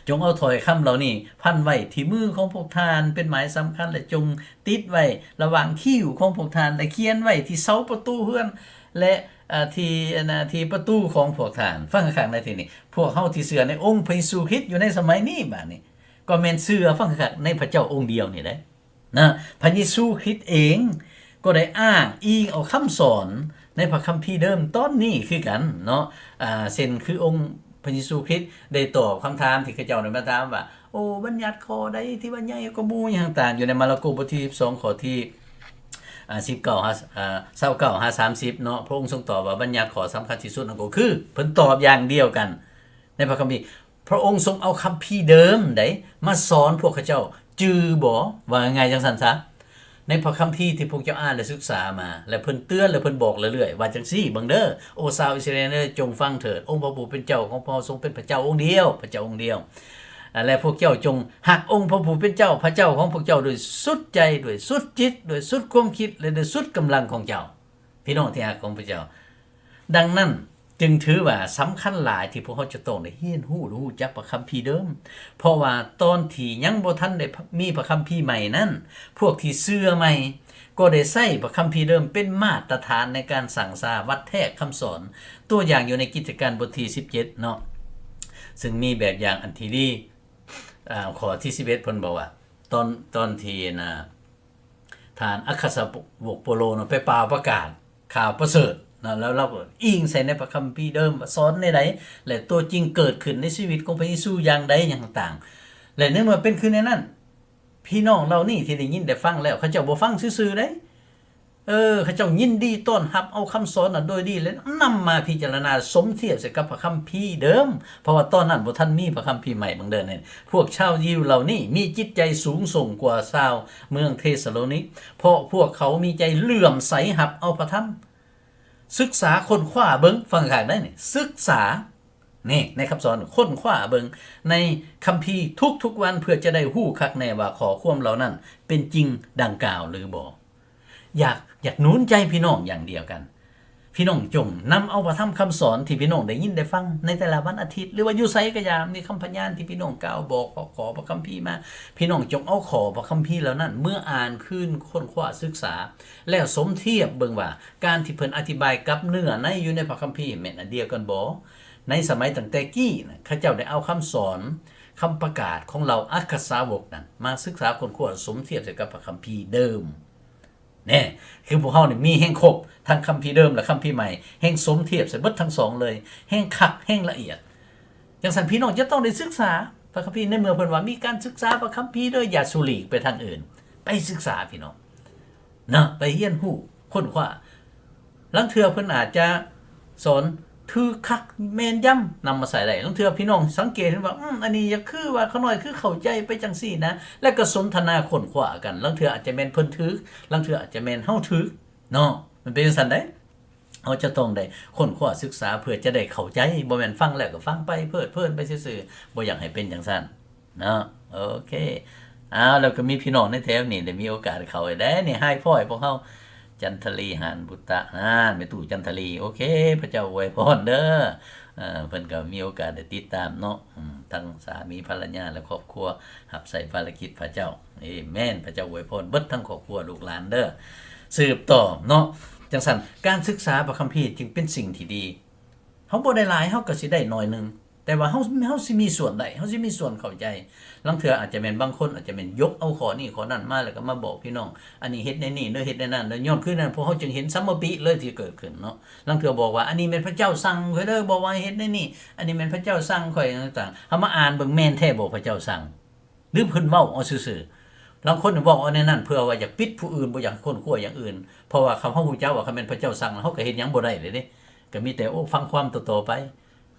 ຈົ່ງເອົາຖ້ອຍຄຳເຫຼົ່ານີ້ພັນໄວ້ທີ່ມືຂອງພວກທ່ານເປັນໝາຍສຳຄັນ ແລະ ຈົ່ງຕິດໄວ້ລະຫວ່າງຄິ້ວຂອງພວກທ່ານ ແລະ ຂຽນໄວ້ທີ່ເສົາປະຕູເຮືອນ ແລະ ອາ ທີ່ ອັນນາ ທີ່ປະຕູຂອງພວກທ່ານ. ຟັງຄັກໃນທີ່ນີ້, ພວກເຮົາທີ່ເຊື່ອໃນອົງພະເຢຊູຄຣິດຢູ່ໃນສະໄໝນີ້ ບາດນີ້ກໍແມ່ນເຊື່ອ, ຟັງຄັກ, ໃນພະເຈົ້າອົງດຽວນີ້ເດ້. ນະ ພະເຢຊູຄຣິດເອງກໍໄດ້ອ້າງອີງເອົາຄຳສອນໃນພະຄຳພີເດີມຕອນນີ້ຄືກັນເນາະ. ອາ ເຊັ່ນຄືອົງພະເຢຊູຄຣິດໄດ້ຕອບຄຳຖາມທີ່ເຂົາເຈົ້າໄດ້ມາຖາມວ່າ ໂອ້ ບັນຍັດຂໍ້ໃດທີ່ວ່າໃຫຍ່ກວ່າໝູ່ຫຍັງຕ່າງໆ ຢູ່ໃນມາລະໂກບົດທີສິບສອງ ຂໍ້ທີ ອາ ສິບເກົ້າ ອາ ຊາວເກົ້າຫາສາມສິບເນາະ. ພະອົງຊົງຕອບວ່າ ບັນຍັດຂໍ້ສຳຄັນທີ່ສຸດນັ້ນກໍຄື ເພິ່ນຕອບຢ່າງດຽວກັນໃນພະຄຳພີ ພະອົງຊົງເອົາຄຳພີເດີມໃດມາສອນພວກເຂົາເຈົ້າ ຈື່ບໍ່? ວ່າງ່າຍໆ ຈັ່ງຊັ້ນຊະ ໃນພະຄຳພີທີ່ພວກເຈົ້າອ່ານ ແລະ ສຶກສາມາ ແລະ ເພິ່ນເຕືອນ ແລະ ເພິ່ນບອກເລື້ອຍໆ ວ່າຈັ່ງຊີ້ ເບິ່ງເດີ ໂອຊາວອິດສະຣາເອນເອີຍ ຈົ່ງຟັງເທີດ, ອົງພະຜູ້ເປັນເຈົ້າຂອງພວກເຮົາຊົງເປັນພະເຈົ້າອົງດຽວ, ພະເຈົ້າອົງດຽວ ແລະ ພວກເຈົ້າຈົ່ງຮັກອົງພະຜູ້ເປັນເຈົ້າ ພະເຈົ້າຂອງພວກເຈົ້າ ດ້ວຍສຸດໃຈ, ດ້ວຍສຸດຈິດ, ດ້ວຍສຸດຄວາມຄິດ ແລະ ດ້ວຍສຸດກຳລັງຂອງເຈົ້າ. ພີ່ນ້ອງທີ່ຮັກຂອງພະເຈົ້າ, ດັ່ງນັ້ນຈຶ່ງຖືວ່າສຳຄັນຫຼາຍທີ່ພວກເຮົາຈະຕ້ອງໄດ້ຮຽນຮູ້ ແລະ ຮູ້ຈັກພະຄຳພີເດີມ, ເພາະວ່າຕອນທີ່ຍັງບໍ່ທັນໄດ້ມີພະຄຳພີໃໝ່ນັ້ນ, ພວກທີ່ເຊື່ອໃໝ່ກໍໄດ້ໃຊ້ພະຄຳພີເດີມເປັນມາດຕະຖານໃນການສ້າງສາວັດແທກຄຳສອນ. ຕົວຢ່າງຢູ່ໃນກິດຈະການບົດທີສິບເຈັດເນາະ, ຊຶ່ງມີແບບຢ່າງອັນທີ່ດີ. ອາ ຂໍ້ທີສິບເອັດ ເພິ່ນບອກວ່າ ຕອນ ຕອນທີ່ນະ ທ່ານອັກຄະສາວົກໂປໂລເນາະ ໄປປ່າວປະກາດຂ່າວປະເສີດເນາະ, ແລ້ວລາວກໍອີງໃສ່ໃນພະຄຳພີເດີມວ່າສອນແນວໃດ ແລະ ຕົວຈິງເກີດຂຶ້ນໃນຊີວິດຂອງພະເຢຊູຢ່າງໃດ ຫຍັງຕ່າງໆ. ແລະ ໃນເມື່ອເປັນຄືແນວນັ້ນ, ພີ່ນ້ອງເຫຼົ່ານີ້ທີ່ໄດ້ຍິນໄດ້ຟັງແລ້ວ ເຂົາເຈົ້າບໍ່ຟັງຊື່ໆເດ້. ເອີ ເຂົາເຈົ້າຍິນດີຕ້ອນຮັບເອົາຄຳສອນນັ້ນໂດຍດີ ແລະ ນຳມາພິຈາລະນາສົມທຽບໃສ່ກັບພະຄຳພີເດີມ, ເພາະວ່າຕອນນັ້ນບໍ່ທັນມີພະຄຳພີໃໝ່. ເບິ່ງເດີນີ້, ພວກຊາວຢິວເຫຼົ່ານີ້ມີຈິດໃຈສູງສົ່ງກວ່າຊາວເມືອງເທສະໂລນິກ, ເພາະພວກເຂົາມີໃຈເຫຼື້ອມໃສຮັບເອົາພະທຳ, ສຶກສາຄົ້ນຄວ້າເບິ່ງ, ຟັງຄັກໄດ໋ນີ້, ສຶກສາ ນີ້ ໃນຄຳສອນ ຄົ້ນຄວ້າເບິ່ງໃນຄຳພີທຸກໆວັນ ເພື່ອຈະໄດ້ຮູ້ຄັກແນ່ວ່າຂໍ້ຄວາມເຫຼົ່ານັ້ນເປັນຈິງດັ່ງກ່າວຫຼືບໍ່. ຢາກ ຢາກໜູນໃຈພີ່ນ້ອງຢ່າງດຽວກັນ, ພີ່ນ້ອງຈົ່ງນຳເອົາພະທຳຄຳສອນທີ່ພີ່ນ້ອງໄດ້ຍິນໄດ້ຟັງໃນແຕ່ລະວັນອາທິດ ຫຼືວ່າຢູ່ໃສກໍຢ່າ, ໃນຄຳພະຍານທີ່ພີ່ນ້ອງກ່າວບອກ ຂໍພະຄຳພີມາ, ພີ່ນ້ອງຈົ່ງເອົາຂໍ້ພະຄຳພີເຫຼົ່ານັ້ນເມືອອ່ານຄືນ, ຄົ້ນຄວ້າ, ສຶກສາ ແລ້ວສົມທຽບເບິ່ງວ່າ ການທີ່ເພິ່ນອະທິບາຍກັບເນື້ອໃນຢູ່ໃນພະຄຳພີແມ່ນອັນດຽວກັນບໍ່? ໃນສະໄໝຕັ້ງແຕ່ກີ້ນະ ເຂົາເຈົ້າໄດ້ເອົາຄຳສອນ, ຄຳປະກາດຂອງເຫຼົ່າອັກຄະສາວົກນັ້ນ ມາສຶກສາຄົ້ນຄວ້າສົມທຽບໃສ່ກັບພະຄຳພີເດີມ. ແນ່, ຄືພວກເຮົານີ້ມີແຮງຄົບທັງຄຳພີເດີມ ແລະ ຄຳພີໃໝ່, ແຮງສົມທຽບໃສ່ເບິດທັງສອງເລີຍ, ແຮງຄັກ, ແຮງລະອຽດ. ຈັ່ງຊັ້ນ ພີ່ນ້ອງຈະຕ້ອງໄດ້ສຶກສາພະຄຳພີ. ໃນເມື່ອເພິ່ນວ່າມີການສຶກສາພະຄຳພີເດີ, ຢ່າສູຫຼີກໄປທາງອື່ນ, ໄປສຶກສາ ພີ່ນ້ອງ. ເນາະ ໄປຮຽນຮູ້ຄົ້ນຄວ້າ. ລາງເທື່ອເພິ່ນອາດຈະສອນຖືກຄັກແມ່ນຢຳນຳມາໃຊ້ໄດ້. ລາງເທື່ອພີ່ນ້ອງສັງເກດເຫັນວ່າ ອືມ ອັນນີ້ຢາກຄືວ່າຂ້ານ້ອຍຄືເຂົ້າໃຈໄປຈັ່ງຊີ້ນະ, ແລ້ວກໍສົນທະນາຄົ້ນຄວ້າກັນ. ລາງເທື່ອອາດຈະແມ່ນເພິ່ນຖືກ, ລາງເທື່ອອາດຈະແມ່ນເຮົາຖືກ ເນາະ. ມັນເປັນຈັ່ງຊັ້ນໃດ໋. ເຮົາຈະຕ້ອງໄດ້ຄົ້ນຄວ້າສຶກສາເພື່ອຈະໄດ້ເຂົ້າໃຈ, ບໍ່ແມ່ນຟັງແລ້ວກໍຟັງໄປເພີດເພີນໄປຊື່ໆ, ບໍ່ຢາກໃຫ້ເປັນຈັ່ງຊັ້ນ. ເນາະ ໂອເຄ. ອ້າວ ແລ້ວກໍມີພີ່ນ້ອງໃນແຖວນີ້ໄດ້ມີໂອກາດເຂົ້າໄດ້ນີ້ ຮາຍພອຍພວກເຮົາ ຈັນທະລີ ຫານບຸດຕະ ນັ້ນ ແມ່ຕູ້ຈັນທະລີ. ໂອເຄ ພະເຈົ້າອວຍພອນເດີ. ເອີ ເພິ່ນກໍມີໂອກາດໄດ້ຕິດຕາມເນາະ ອືມ ທັງສາມີພັນລະຍາ ແລະ ຄອບຄົວ ຮັບໃຊ້ພາລະກິດພະເຈົ້າ. ເອແມ່ນ ພະເຈົ້າອວຍພອນເບິດທັງຄອບຄົວລູກຫຼານເດີ. ສືບຕໍ່ເນາະ ຈັ່ງຊັ້ນ ການສຶກສາພະຄຳພີຈຶ່ງເປັນສິ່ງທີ່ດີ. ເຮົາບໍ່ໄດ້ຫຼາຍ ເຮົາກໍຊິໄດ້ໜ້ອຍໜຶ່ງ, ແຕ່ວ່າເຮົາ ເຮົາຊິມີສ່ວນໄດ້ ເຮົາຊິມີສ່ວນເຂົ້າໃຈ. ລາງເທື່ອອາດຈະແມ່ນ ບາງຄົນອາດຈະແມ່ນຍົກເອົາຂໍ້ນີ້ຂໍ້ນັ້ນມາ ແລ້ວກໍມາບອກພີ່ນ້ອງ ອັນນີ້ເຮັດແນວນີ້ເດີ ເຮັດແນວນັ້ນເດີ. ຍ້ອນຄືນັ້ນ ພວກເຮົາຈຶ່ງເຫັນສຳມະປິເລີຍທີ່ເກີດຂຶ້ນເນາະ. ລາງເທື່ອບອກວ່າ ອັນນີ້ແມ່ນພະເຈົ້າສັ່ງຂ້ອຍເດີ ບອກວ່າໃຫ້ເຮັດແນວນີ້, ອັນນີ້ແມ່ນພະເຈົ້າສັ່ງຂ້ອຍ ຕ່າງໆ. ເຮົາມາອ່ານເບິ່ງ ແມ່ນແທ້ບໍ່ພະເຈົ້າສັ່ງ? ຫຼືເພິ່ນເວົ້າເອົາຊື່ໆ. ລາງຄົນເວົ້າເອົາແນວນັ້ນ ເພື່ອວ່າຢາກປິດຜູ້ອື່ນ, ບໍ່ຢາກຄົ້ນຄວ້າຢ່າງອື່ນ. ເພາະວ່າຄັນເຮົາຮູ້ຈັກວ່າ ຄັນແມ່ນພະເຈົ້າສັ່ງ ເຮົາກໍເຮັດຫຍັງບໍ່ໄດ້ເລີຍເດ້, ກໍມີແຕ່ ໂອ້ ຟັງຄວາມຕໍ່ໆໄປ.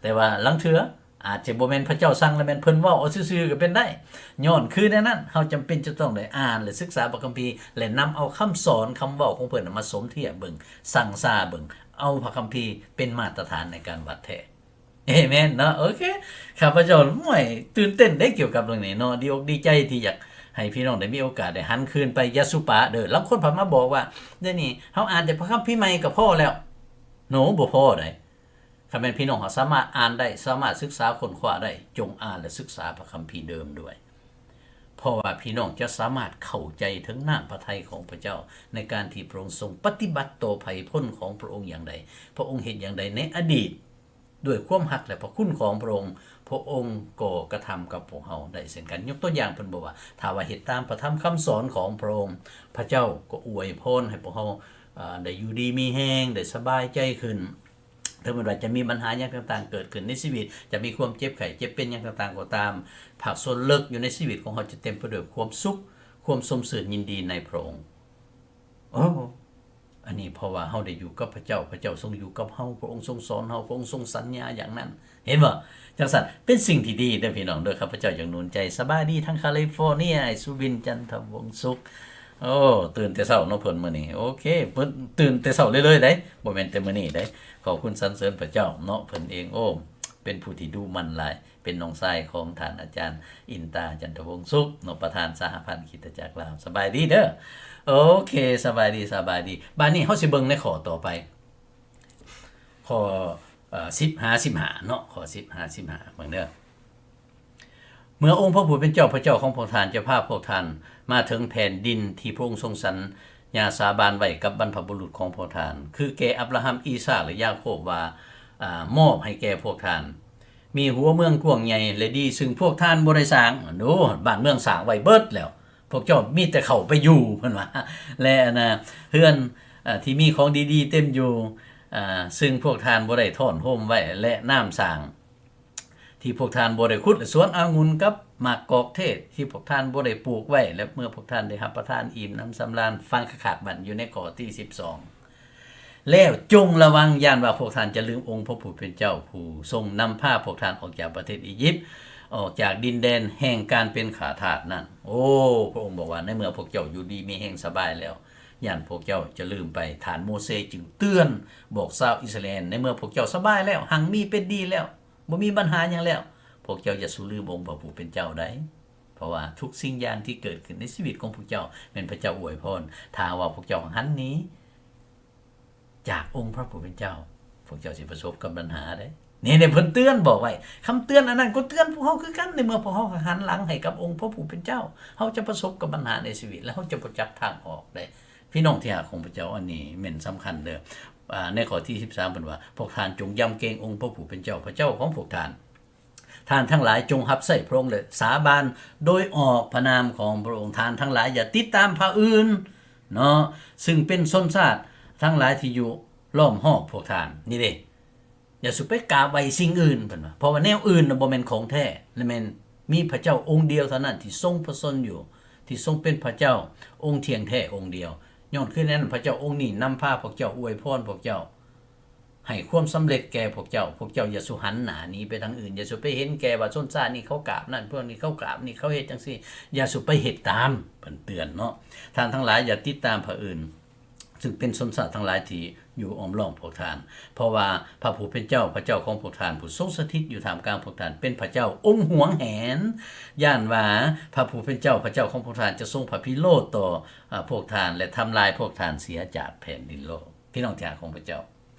ແຕ່ວ່າລາງເທື່ອ ອາດຈະບໍ່ແມ່ນພະເຈົ້າສັ່ງ ແລະ ແມ່ນເພິ່ນເວົ້າເອົາຊື່ໆກໍເປັນໄດ້. ຍ້ອນຄືແນວນັ້ນ, ເຮົາຈຳເປັນຈະຕ້ອງໄດ້ອ່ານ ແລະ ສຶກສາພະຄຳພີ ແລະ ນຳເອົາຄຳສອນ, ຄຳເວົ້າຂອງເພິ່ນນະມາສົມທຽບເບິ່ງ, ຊັ່ງຊາເບິ່ງ, ເອົາພະຄຳພີເປັນມາດຕະຖານໃນການວັດແທກ. ເອແມ່ນເນາະ. ໂອເຄ, ຂ້າພະເຈົ້າ ໂອ້ຍ ຕື່ນເຕັ້ນເດ້ກ່ຽວກັບເລື່ອງນີ້ເນາະ, ດີອົກດີໃຈທີ່ຢາກໃຫ້ພີ່ນ້ອງໄດ້ມີໂອກາດໄດ້ຫັນຄືນໄປ. ຢ່າສູ່ປະເດີ. ລາງຄົນພັດມາບອກວ່າ ດຽວນີ້ເຮົາອ່ານແຕ່ພະຄຳພີໃໝ່ກໍພໍແລ້ວ. ໂນ, ບໍ່ພໍໃດ. ຄັນແມ່ນພີ່ນ້ອງເຮົາສາມາດອ່ານໄດ້, ສາມາດສຶກສາຄົ້ນຄວ້າໄດ້, ຈົ່ງອ່ານ ແລະ ສຶກສາພະຄຳພີເດີມດ້ວຍ. ເພາະວ່າພີ່ນ້ອງຈະສາມາດເຂົ້າໃຈເຖິງນ້ຳພະໄທຂອງພະເຈົ້າ ໃນການທີ່ພະອົງຊົງປະຕິບັດຕໍ່ໃຜພົນຂອງພະອົງຢ່າງໃດ, ພະອົງເຮັດຢ່າງໃດໃນອະດີດ ດ້ວຍຄວາມຮັກ ແລະ ພະຄຸນຂອງພະອົງ, ພະອົງກໍກະທຳກັບພວກເຮົາໄດ້ເຊັ່ນກັນ. ຍົກຕົວຢ່າງ ເພິ່ນບອກວ່າ ຖ້າວ່າເຮັດຕາມພະທຳຄຳສອນຂອງພະອົງ, ພະເຈົ້າກໍອວຍພອນໃຫ້ພວກເຮົາ ເອີ ໄດ້ຢູ່ດີມີແຮງ, ໄດ້ສະບາຍໃຈຂຶ້ນ. ເຖິງແມ່ນວ່າຈະມີບັນຫາຫຍັງຕ່າງໆເກີດຂຶ້ນໃນຊີວິດ, ຈະມີຄວາມເຈັບໄຂ້ເຈັບເປັນຫຍັງຕ່າງໆກໍຕາມ, ພາກສ່ວນເລິກຢູ່ໃນຊີວິດຂອງເຮົາຈະເຕັມໄປດ້ວຍຄວາມສຸກ, ຄວາມຊົມຊື່ນຍິນດີໃນພະອົງ. ໂອ້ ອັນນີ້ເພາະວ່າເຮົາໄດ້ຢູ່ກັບພະເຈົ້າ, ພະເຈົ້າຊົງຢູ່ກັບເຮົາ, ພະອົງຊົງສອນເຮົາ, ພະອົງຊົງສັນຍາຢ່າງນັ້ນ. ເຫັນບໍ່? ຈັ່ງຊັ້ນເປັນສິ່ງທີ່ດີເດີພີ່ນ້ອງເດີ. ຂ້າພະເຈົ້າຢາກໜູນໃຈ. ສະບາຍດີທາງຄາລິຟໍເນຍ, ອ້າຍສຸວິນ ຈັນທະວົງສຸກ. ໂອ້ ຕື່ນແຕ່ເຊົ້າເນາະເພິ່ນມື້ນີ້. ໂອເຄ, ເພິ່ນຕື່ນແຕ່ເຊົ້າເລີຍໆໃດ໋, ບໍ່ແມ່ນແຕ່ມື້ນີ້ໃດ໋. ຂອບຄຸນສັນເສີນພະເຈົ້າເນາະ, ເພິ່ນເອງ ໂອ້ ເປັນຜູ້ທີ່ດຸໝັ່ນຫຼາຍ, ເປັນນ້ອງຊາຍຂອງທ່ານອາຈານ ອິນຕາ ຈັນທະວົງສຸກເນາະ, ປະທານສະຫະພັນຄຣິສຕະຈັກລາວ. ສະບາຍດີເດີ. ໂອເຄ, ສະບາຍດີ, ສະບາຍດີ. ບາດນີ້ເຮົາຊິເບິ່ງໃນຂໍ້ຕໍ່ໄປ. ຂໍ້ ເອີ ສິບຫາສິບຫ້າເນາະ, ຂໍ້ສິບຫາສິບຫ້າ ເບິ່ງເດີ. ເມື່ອອົງພະຜູ້ເປັນເຈົ້າ ພະເຈົ້າຂອງພວກທ່ານຈະພາພວກທ່ານມາເຖິງແຜ່ນດິນທີ່ພະອົງຊົງສັນຍາສາບານໄວ້ກັບບັນພະບຸລຸດຂອງພວກທ່ານ, ຄືແກ່ອາບຣາຮັມ, ອີສາກ ແລະ ຢາໂຄບວ່າ ອາ ມອບໃຫ້ແກ່ພວກທ່ານ, ມີຫົວເມືອງກວ້າງໃຫຍ່ ແລະ ດີ, ຊຶ່ງພວກທ່ານບໍ່ໄດ້ສ້າງ. ໂອ້ ບ້ານເມືອງສ້າງໄວ້ເບິດແລ້ວ, ພວກເຈົ້າມີແຕ່ເຂົ້າໄປຢູ່, ເພິ່ນວ່າ, ແລະ ອັນນ່າ ເຮືອນ ອາ ທີ່ມີຂອງດີໆເຕັມຢູ່, ອາ ຊຶ່ງພວກທ່ານບໍ່ໄດ້ທ້ອນໂຮມໄວ້, ແລະ ນ້ຳສ້າງ ທີ່ພວກທ່ານບໍ່ໄດ້ຂຸດ, ແລະ ສວນອາງຸ່ນກັບໝາກກອກເທດທີ່ພວກທ່ານບໍ່ໄດ້ປູກໄວ້, ແລະ ເມື່ອພວກທ່ານໄດ້ຮັບປະທານອີ່ມໜຳສຳລານ. ຟັງຄັກໆ, ບັດຢູ່ໃນຂໍ້ທີສິບສອງ. ແລ້ວຈົ່ງລະວັງ, ຢ້ານວ່າພວກທ່ານຈະລືມອົງພະຜູ້ເປັນເຈົ້າ ຜູ້ຊົງນຳພາພວກທ່ານອອກຈາກປະເທດອີຢິບ, ອອກຈາກດິນແດນແຫ່ງການເປັນຂ້າທາດນັ້ນ. ໂອ້ ພະອົງບອກວ່າ ໃນເມື່ອພວກເຈົ້າຢູ່ດີມີແຮງສະບາຍແລ້ວ, ຢ້ານພວກເຈົ້າຈະລືມໄປ. ທ່ານໂມເຊຈຶ່ງເຕືອນບອກຊາວອິດສະຣາເອນ, ໃນເມື່ອພວກເຈົ້າສະບາຍແລ້ວ, ຮັ່ງມີເປັນດີແລ້ວ, ບໍ່ມີບັນຫາຫຍັງແລ້ວ, ພວກເຈົ້າຢ່າສູ່ລືມອົງພະຜູ້ເປັນເຈົ້າໃດ, ເພາະວ່າທຸກສິ່ງຢ່າງທີ່ເກີດຂຶ້ນໃນຊີວິດຂອງພວກເຈົ້າ ແມ່ນພະເຈົ້າອວຍພອນ. ຖ້າຫາກວ່າພວກເຈົ້າຫັນໜີຈາກອົງພະຜູ້ເປັນເຈົ້າ, ພວກເຈົ້າຊິປະສົບກັບບັນຫາເດ້. ນີ້ ນີ້ເພິ່ນເຕືອນບອກໄວ້. ຄຳເຕືອນອັນນັ້ນກໍເຕືອນພວກເຮົາຄືກັນ. ໃນເມື່ອພວກເຮົາຫັນຫຼັງໃຫ້ກັບອົງພະຜູ້ເປັນເຈົ້າ, ເຮົາຈະປະສົບກັບບັນຫາໃນຊີວິດ ແລະ ເຮົາຈະບໍ່ຈັກທາງອອກເດ້. ພີ່ນ້ອງທີ່ຮັກຂອງພະເຈົ້າ, ອັນນີ້ແມ່ນສຳຄັນເດີ້. ອາ ໃນຂໍ້ທີສິບສາມ ເພິ່ນວ່າ, ພວກທ່ານຈົ່ງຢຳເກງອົງພະຜູ້ເປັນເຈົ້າ, ພະເຈົ້າຂອງພວກທ່ານ. ທ່ານທັງຫຼາຍຈົ່ງຮັບໃຊ້ພະອົງ ແລະ ສາບານໂດຍອອກພະນາມຂອງພະອົງ. ທ່ານທັງຫຼາຍຢ່າຕິດຕາມພະອື່ນເນາະ, ຊຶ່ງເປັນຊົນຊາດທັງຫຼາຍທີ່ຢູ່ລ້ອມຮອບພວກທ່ານ. ນີ້ເດ້, ຢ່າສູ່ໄປກາບໄຫວ້ສິ່ງອື່ນ, ເພິ່ນວ່າ, ເພາະວ່າແນວອື່ນນະບໍ່ແມ່ນຂອງແທ້, ແລະ ແມ່ນມີພະເຈົ້າອົງດຽວເທົ່ານັ້ນທີ່ຊົງພະຊົນຢູ່, ທີ່ຊົງເປັນພະເຈົ້າອົງທ່ຽງແທ້ອົງດຽວ. ຍ້ອນຄືແນວນັ້ນ, ພະເຈົ້າອົງນີ້ນຳພາພວກເຈົ້າ, ອວຍພອນພວກເຈົ້າ, ໃຫ້ຄວາມສຳເລັດແກ່ພວກເຈົ້າ. ພວກເຈົ້າຢ່າສູ່ຫັນໜ້າໜີໄປທາງອື່ນ, ຢ່າສູ່ໄປເຫັນແກ່ວ່າຊົນຊາດນີ້ເຂົາກາບນັ້ນ, ພວກນີ້ເຂົາກາບນີ້, ເຂົາເຮັດຈັ່ງຊີ້, ຢ່າສູ່ໄປເຮັດຕາມ. ເພິ່ນເຕືອນເນາະ, ທ່ານທັງຫຼາຍຢ່າຕິດຕາມພະອື່ນ, ຊຶ່ງເປັນຊົນຊາດທັງຫຼາຍທີ່ຢູ່ອ້ອມລ້ອມພວກທ່ານ, ເພາະວ່າພະຜູ້ເປັນເຈົ້າ, ພະເຈົ້າຂອງພວກທ່ານ, ຜູ້ຊົງສະຖິດຢູ່ທ່າມກາງພວກທ່ານ ເປັນພະເຈົ້າອົງຫວງແຫນ. ຢ້ານວ່າພະຜູ້ເປັນເຈົ້າ, ພະເຈົ້າຂອງພວກທ່ານ ຈະຊົງພະພິໂລດຕໍ່ ອາ ພວກທ່ານ ແລະ ທຳລາຍພວກທ່ານເສຍຈາກແຜ່ນດິນໂລກ. ພີ່ນ້ອງທີ່ຮັກຂອງພະເຈົ້າ,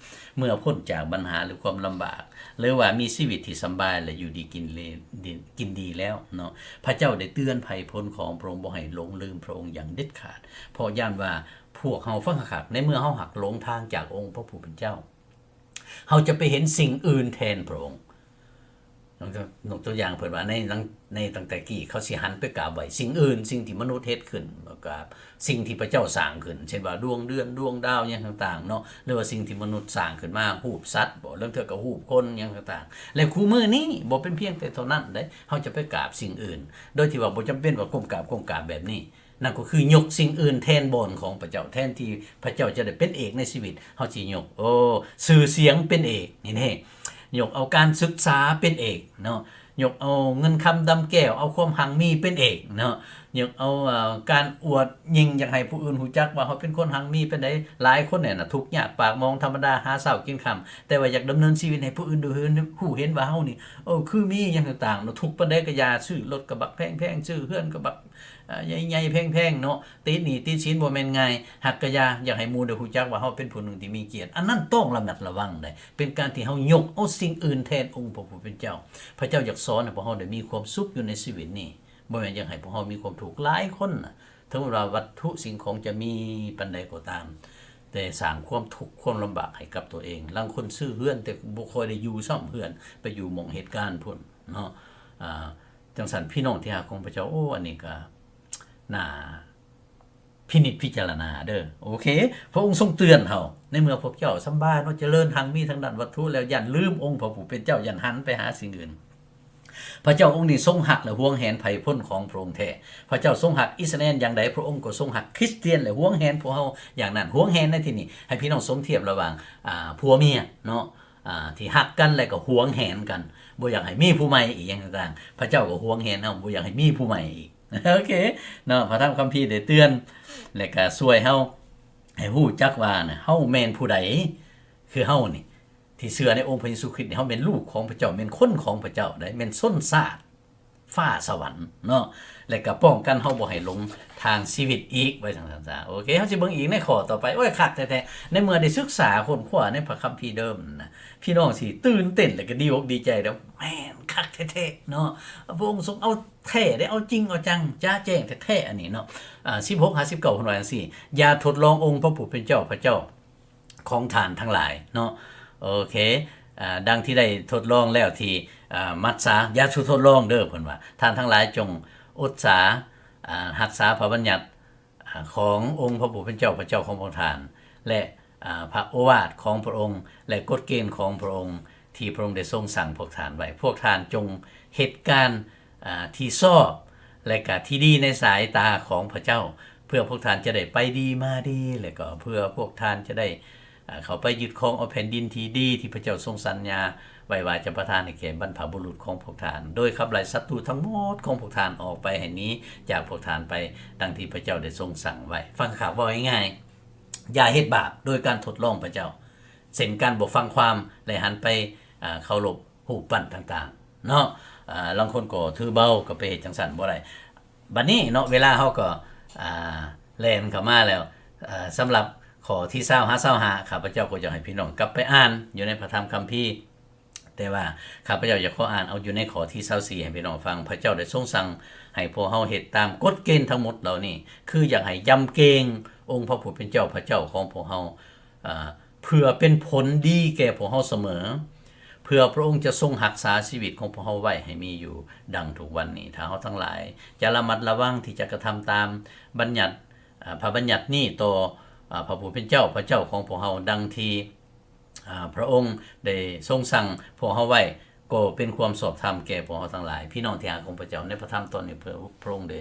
ເມື່ອພົ້ນຈາກບັນຫາ ຫຼື ຄວາມລຳບາກ, ຫຼືວ່າມີຊີວິດທີ່ສຳບາຍ ແລະ ຢູ່ດີກິນເລ ດີ ກິນດີແລ້ວເນາະ, ພະເຈົ້າໄດ້ເຕືອນໄພພົນຂອງພະອົງບໍ່ໃຫ້ຫຼົງລືມພະອົງຢ່າງເດັດຂາດ, ເພາະຢ້ານວ່າພວກເຮົາ, ຟັງຄັກໆ, ໃນເມື່ອເຮົາຫັກຫຼົງທາງຈາກອົງພະຜູ້ເປັນເຈົ້າ, ເຮົາຈະໄປເຫັນສິ່ງອື່ນແທນພະອົງ. ຍົກຕົວຢ່າງເພິ່ນວ່າໃນ ໃນ ໃນຕັ້ງແຕ່ກີ້ ເຂົາຊິຫັນໄປກາບໄຫວ້ສິ່ງອື່ນ, ສິ່ງທີ່ມະນຸດເຮັດຂຶ້ນ, ແລ້ວກະສິ່ງທີ່ພະເຈົ້າສ້າງຂຶ້ນ, ເຊັ່ນວ່າດວງເດືອນ, ດວງດາວ ຫຍັງຕ່າງໆເນາະ, ຫຼືວ່າສິ່ງທີ່ມະນຸດສ້າງຂຶ້ນມາ, ຮູບສັດບໍ, ລາງເທື່ອກໍຮູບຄົນ ຫຍັງຕ່າງໆ. ແລະ ຄູ່ມື້ນີ້ບໍ່ເປັນພຽງແຕ່ເທົ່ານັ້ນເດ້, ເຮົາຈະໄປກາບສິ່ງອື່ນ ໂດຍທີ່ວ່າບໍ່ຈຳເປັນວ່າກົ້ມກາບ, ກົ້ມກາບແບບນີ້. ນັ້ນກໍຄືຍົກສິ່ງອື່ນແທນບ່ອນຂອງພະເຈົ້າ, ແທນທີ່ພະເຈົ້າຈະໄດ້ເປັນເອກໃນຊີວິດ, ເຮົາຊິຍົກ, ໂອ້, ຊື່ສຽງເປັນເອກ, ນີ້ເດ້. ຍົກເອົາການສຶກສາເປັນເອກເນາະ, ຍົກເອົາເງິນຄຳດຳແກ້ວ, ເອົາຄວາມຮັ່ງມີເປັນເອກເນາະ, ຍົກເອົາ ເອີ ການອວດຍິ່ງ ຢາກໃຫ້ຜູ້ອື່ນຮູ້ຈັກວ່າເຮົາເປັນຄົນຮັ່ງມີປານໃດ. ຫຼາຍຄົນແຫຼະນະ ທຸກຍາກປາກໝອງທຳມະດາ ຫາເຊົ້າກິນຄ່ຳ, ແຕ່ວ່າຢາກດຳເນີນຊີວິດໃຫ້ຜູ້ອື່ນໄດ້ເຫັນ ຮູ້ເຫັນວ່າເຮົານີ້ ເອີ ຄືມີຫຍັງຕ່າງໆເນາະ, ທຸກປານໃດກໍຢ່າ ຊື້ລົດກໍບັກແພງໆ, ຊື້ເຮືອນກໍບັກ ອ່າ ໃຫຍ່ໆແພງໆເນາະ, ຕິດໜີ້ຕິດສິນບໍ່ແມ່ນງ່າຍ. ຫາກກະຢ່າ ຢາກໃຫ້ໝູ່ໄດ້ຮູ້ຈັກວ່າເຮົາເປັນຜູ້ໜຶ່ງທີ່ມີກຽດ. ອັນນັ້ນຕ້ອງລະມັດລະວັງໄດ໋, ເປັນການທີ່ເຮົາຍົກເອົາສິ່ງອື່ນແທນອົງພະຜູ້ເປັນເຈົ້າ. ພະເຈົ້າຢາກສອນໃຫ້ພວກເຮົາໄດ້ມີຄວາມສຸກຢູ່ໃນຊີວິດນີ້, ບໍ່ແມ່ນຢາກໃຫ້ພວກເຮົາມີຄວາມທຸກ. ຫຼາຍຄົນນະ ເຖິງວ່າວັດຖຸສິ່ງຂອງຈະມີປານໃດກໍຕາມ, ແຕ່ສ້າງຄວາມທຸກຄວາມລຳບາກໃຫ້ກັບຕົວເອງ. ລາງຄົນຊື້ເຮືອນແຕ່ບໍ່ຄ່ອຍໄດ້ຢູ່ຊ້ຳເຮືອນ, ໄປຢູ່ໝ່ອງເຫດການພຸ້ນເນາະ. ອ່າ ຈັ່ງຊັ້ນ ພີ່ນ້ອງທີ່ຮັກຂອງພະເຈົ້າ, ໂອ້ ອັນນີ້ກໍໜ້າພິນິດພິຈາລະນາເດີ້. ໂອເຄ, ພະອົງຊົງເຕືອນເຮົາ, ໃນເມື່ອພວກເຈົ້າສຳບາຍເນາະ, ຈະເລີນຮັ່ງມີທາງດ້ານວັດຖຸແລ້ວ, ຢ້ານລືມອົງພະຜູ້ເປັນເຈົ້າ, ຢ້ານຫັນໄປຫາສິ່ງອື່ນ. ພະເຈົ້າອົງນີ້ຊົງຮັກ ແລະ ຫວງແຫນໄພພົນຂອງພະອົງແທ້. ພະເຈົ້າຊົງຮັກອິດສະຣາແອນຢ່າງໃດ, ພະອົງກໍຊົງຮັກຄຣິສຕຽນ ແລະ ຫວງແຫນພວກເຮົາຢ່າງນັ້ນ. ຫວງແຫນໃນທີ່ນີ້ ໃຫ້ພີ່ນ້ອງສົມທຽບລະຫວ່າງ ອ່າ ຜົວເມຍເນາະ, ອ່າ ທີ່ຮັກກັນ ແລະ ກໍຫວງແຫນກັນ, ບໍ່ຢາກໃຫ້ມີຜູ້ໃໝ່ອີກຫຍັງຕ່າງໆ. ພະເຈົ້າກໍຫວງແຫນເຮົາ, ບໍ່ຢາກໃຫ້ມີຜູ້ໃໝ່ອີກ. ໂອເຄເນາະ, ພະທຳຄຳພີໄດ້ເຕືອນ ແລະ ກໍຊ່ວຍເຮົາໃຫ້ຮູ້ຈັກວ່ານະ ເຮົາແມ່ນຜູ້ໃດ. ຄືເຮົານີ້ ທີ່ເຊື່ອໃນອົງພະເຢຊູຄຣິດນີ້ ເຮົາແມ່ນລູກຂອງພະເຈົ້າ, ແມ່ນຄົນຂອງພະເຈົ້າໄດ໋, ແມ່ນຊົນຊາດຟ້າສະຫວັນເນາະ, ແລະ ກໍປ້ອງກັນເຮົາບໍ່ໃຫ້ຫຼົງທາງຊີວິດອີກ, ວ່າຈັ່ງຊັ້ນຊະ. ໂອເຄ, ເຮົາຊິເບິ່ງອີກໃນຂໍ້ຕໍ່ໄປ. ໂອ້ຍ ຄັກແທ້ໆ, ໃນເມື່ອໄດ້ສຶກສາຄົ້ນຄວ້າໃນພະຄຳພີເດີມນະ, ພີ່ນ້ອງຊິຕື່ນເຕັ້ນ ແລະ ກໍດີອົກດີໃຈເດີ້. ແມ່ນ ຄັກແທ້ໆເນາະ, ພະອົງຊົງເອົາແທ້ເດ້, ເອົາຈິງເອົາຈັງ, ຈະແຈ້ງແທ້ໆ ອັນນີ້ເນາະ. ອາ ສິບຫົກຫາສິບເກົ້າ ເພິ່ນວ່າຈັ່ງຊີ້, ຢ່າທົດລອງອົງພະຜູ້ເປັນເຈົ້າ ພະເຈົ້າ ຂອງທ່ານທັງຫຼາຍເນາະ. ໂອເຄ, ອາ ດັ່ງທີ່ໄດ້ທົດລອງແລ້ວທີ່ ອາ ມັດສາ, ຢ່າສູ່ທົດລອງເດີ້, ເພິ່ນວ່າ, ທ່ານທັງຫຼາຍຈົ່ງອົດສາ, ອາ ຮັກສາພະບັນຍັດ, ອາ ຂອງອົງພະຜູ້ເປັນເຈົ້າ, ພະເຈົ້າຂອງພວກທ່ານ, ແລະ ອາ ພະໂອວາດຂອງພະອົງ ແລະ ກົດເກນຂອງພະອົງ ທີ່ພະອົງໄດ້ຊົງສັ່ງພວກທ່ານໄວ້. ພວກທ່ານຈົ່ງເຮັດການ ອາ ທີ່ຊອບ ແລະ ກະທີ່ດີໃນສາຍຕາຂອງພະເຈົ້າ, ເພື່ອພວກທ່ານຈະໄດ້ໄປດີມາດີ, ແລະ ກໍເພື່ອພວກທ່ານຈະໄດ້ ອາ ເຂົ້າໄປຍຶດຄອງເອົາແຜ່ນດິນທີ່ດີ ທີ່ພະເຈົ້າຊົງສັນຍາໄວ້ວ່າຈະປະທານໃຫ້ແກ່ບັນພະບຸລຸດຂອງພວກທ່ານ, ໂດຍຂັບໄລ່ສັດຕູທັງໝົດຂອງພວກທ່ານອອກໄປ ໃຫ້ໜີຈາກພວກທ່ານໄປ, ດັ່ງທີ່ພະເຈົ້າໄດ້ຊົງສັ່ງໄວ້. ຟັງຂ່າວເວົ້າງ່າຍໆ, ຢ່າເຮັດບາບໂດຍການທົດລອງພະເຈົ້າ, ເຊັ່ນ ການບໍ່ຟັງຄວາມ ແລະ ຫັນໄປ ອາ ເຄົາລົບຮູບປັ້ນຕ່າງໆເນາະ. ອາ ລາງຄົນກໍຖືເບົາ, ກໍໄປເຮັດຈັ່ງຊັ້ນບໍ່ໄດ້. ບັດນີ້ເນາະ, ເວລາເຮົາກໍ ອາ ແລ່ນເຂົ້າມາແລ້ວ. ອາ ສຳລັບຂໍ້ທີຊາວຫາຊາວຫ້າ ຂ້າພະເຈົ້າກໍຢາກໃຫ້ພີ່ນ້ອງກັບໄປອ່ານຢູ່ໃນພະທຳຄຳພີ, ແຕ່ວ່າຂ້າພະເຈົ້າຢາກຂໍອ່ານເອົາຢູ່ໃນຂໍ້ທີຊາວສີ່ໃຫ້ພີ່ນ້ອງຟັງ. ພະເຈົ້າໄດ້ຊົງສັ່ງໃຫ້ພວກເຮົາເຮັດຕາມກົດເກນທັງໝົດເຫຼົ່ານີ້, ຄືຢາກໃຫ້ຢຳເກງອົງພະຜູ້ເປັນເຈົ້າ ພະເຈົ້າຂອງພວກເຮົາ, ອາ ເພື່ອເປັນຜົນດີແກ່ພວກເຮົາສະເໝີ, ເພື່ອພະອົງຈະຊົງຮັກສາຊີວິດຂອງພວກເຮົາໄວ້ໃຫ້ມີຢູ່ດັ່ງທຸກວັນນີ້. ຖ້າເຮົາທັງຫຼາຍຈະລະມັດລະວັງທີ່ຈະກະທຳຕາມບັນຍັດ, ອາ ພະບັນຍັດນີ້ຕໍ່, ອາ ພະຜູ້ເປັນເຈົ້າ ພະເຈົ້າຂອງພວກເຮົາ, ດັ່ງທີ່ ອາ ພະອົງໄດ້ຊົງສັ່ງພວກເຮົາໄວ້, ກໍເປັນຄວາມຊອບທຳແກ່ພວກເຮົາທັງຫຼາຍ. ພີ່ນ້ອງທີ່ຮັກຂອງພະເຈົ້າ, ໃນພະທຳຕອນນີ້ ພະ, ພະອົງໄດ້,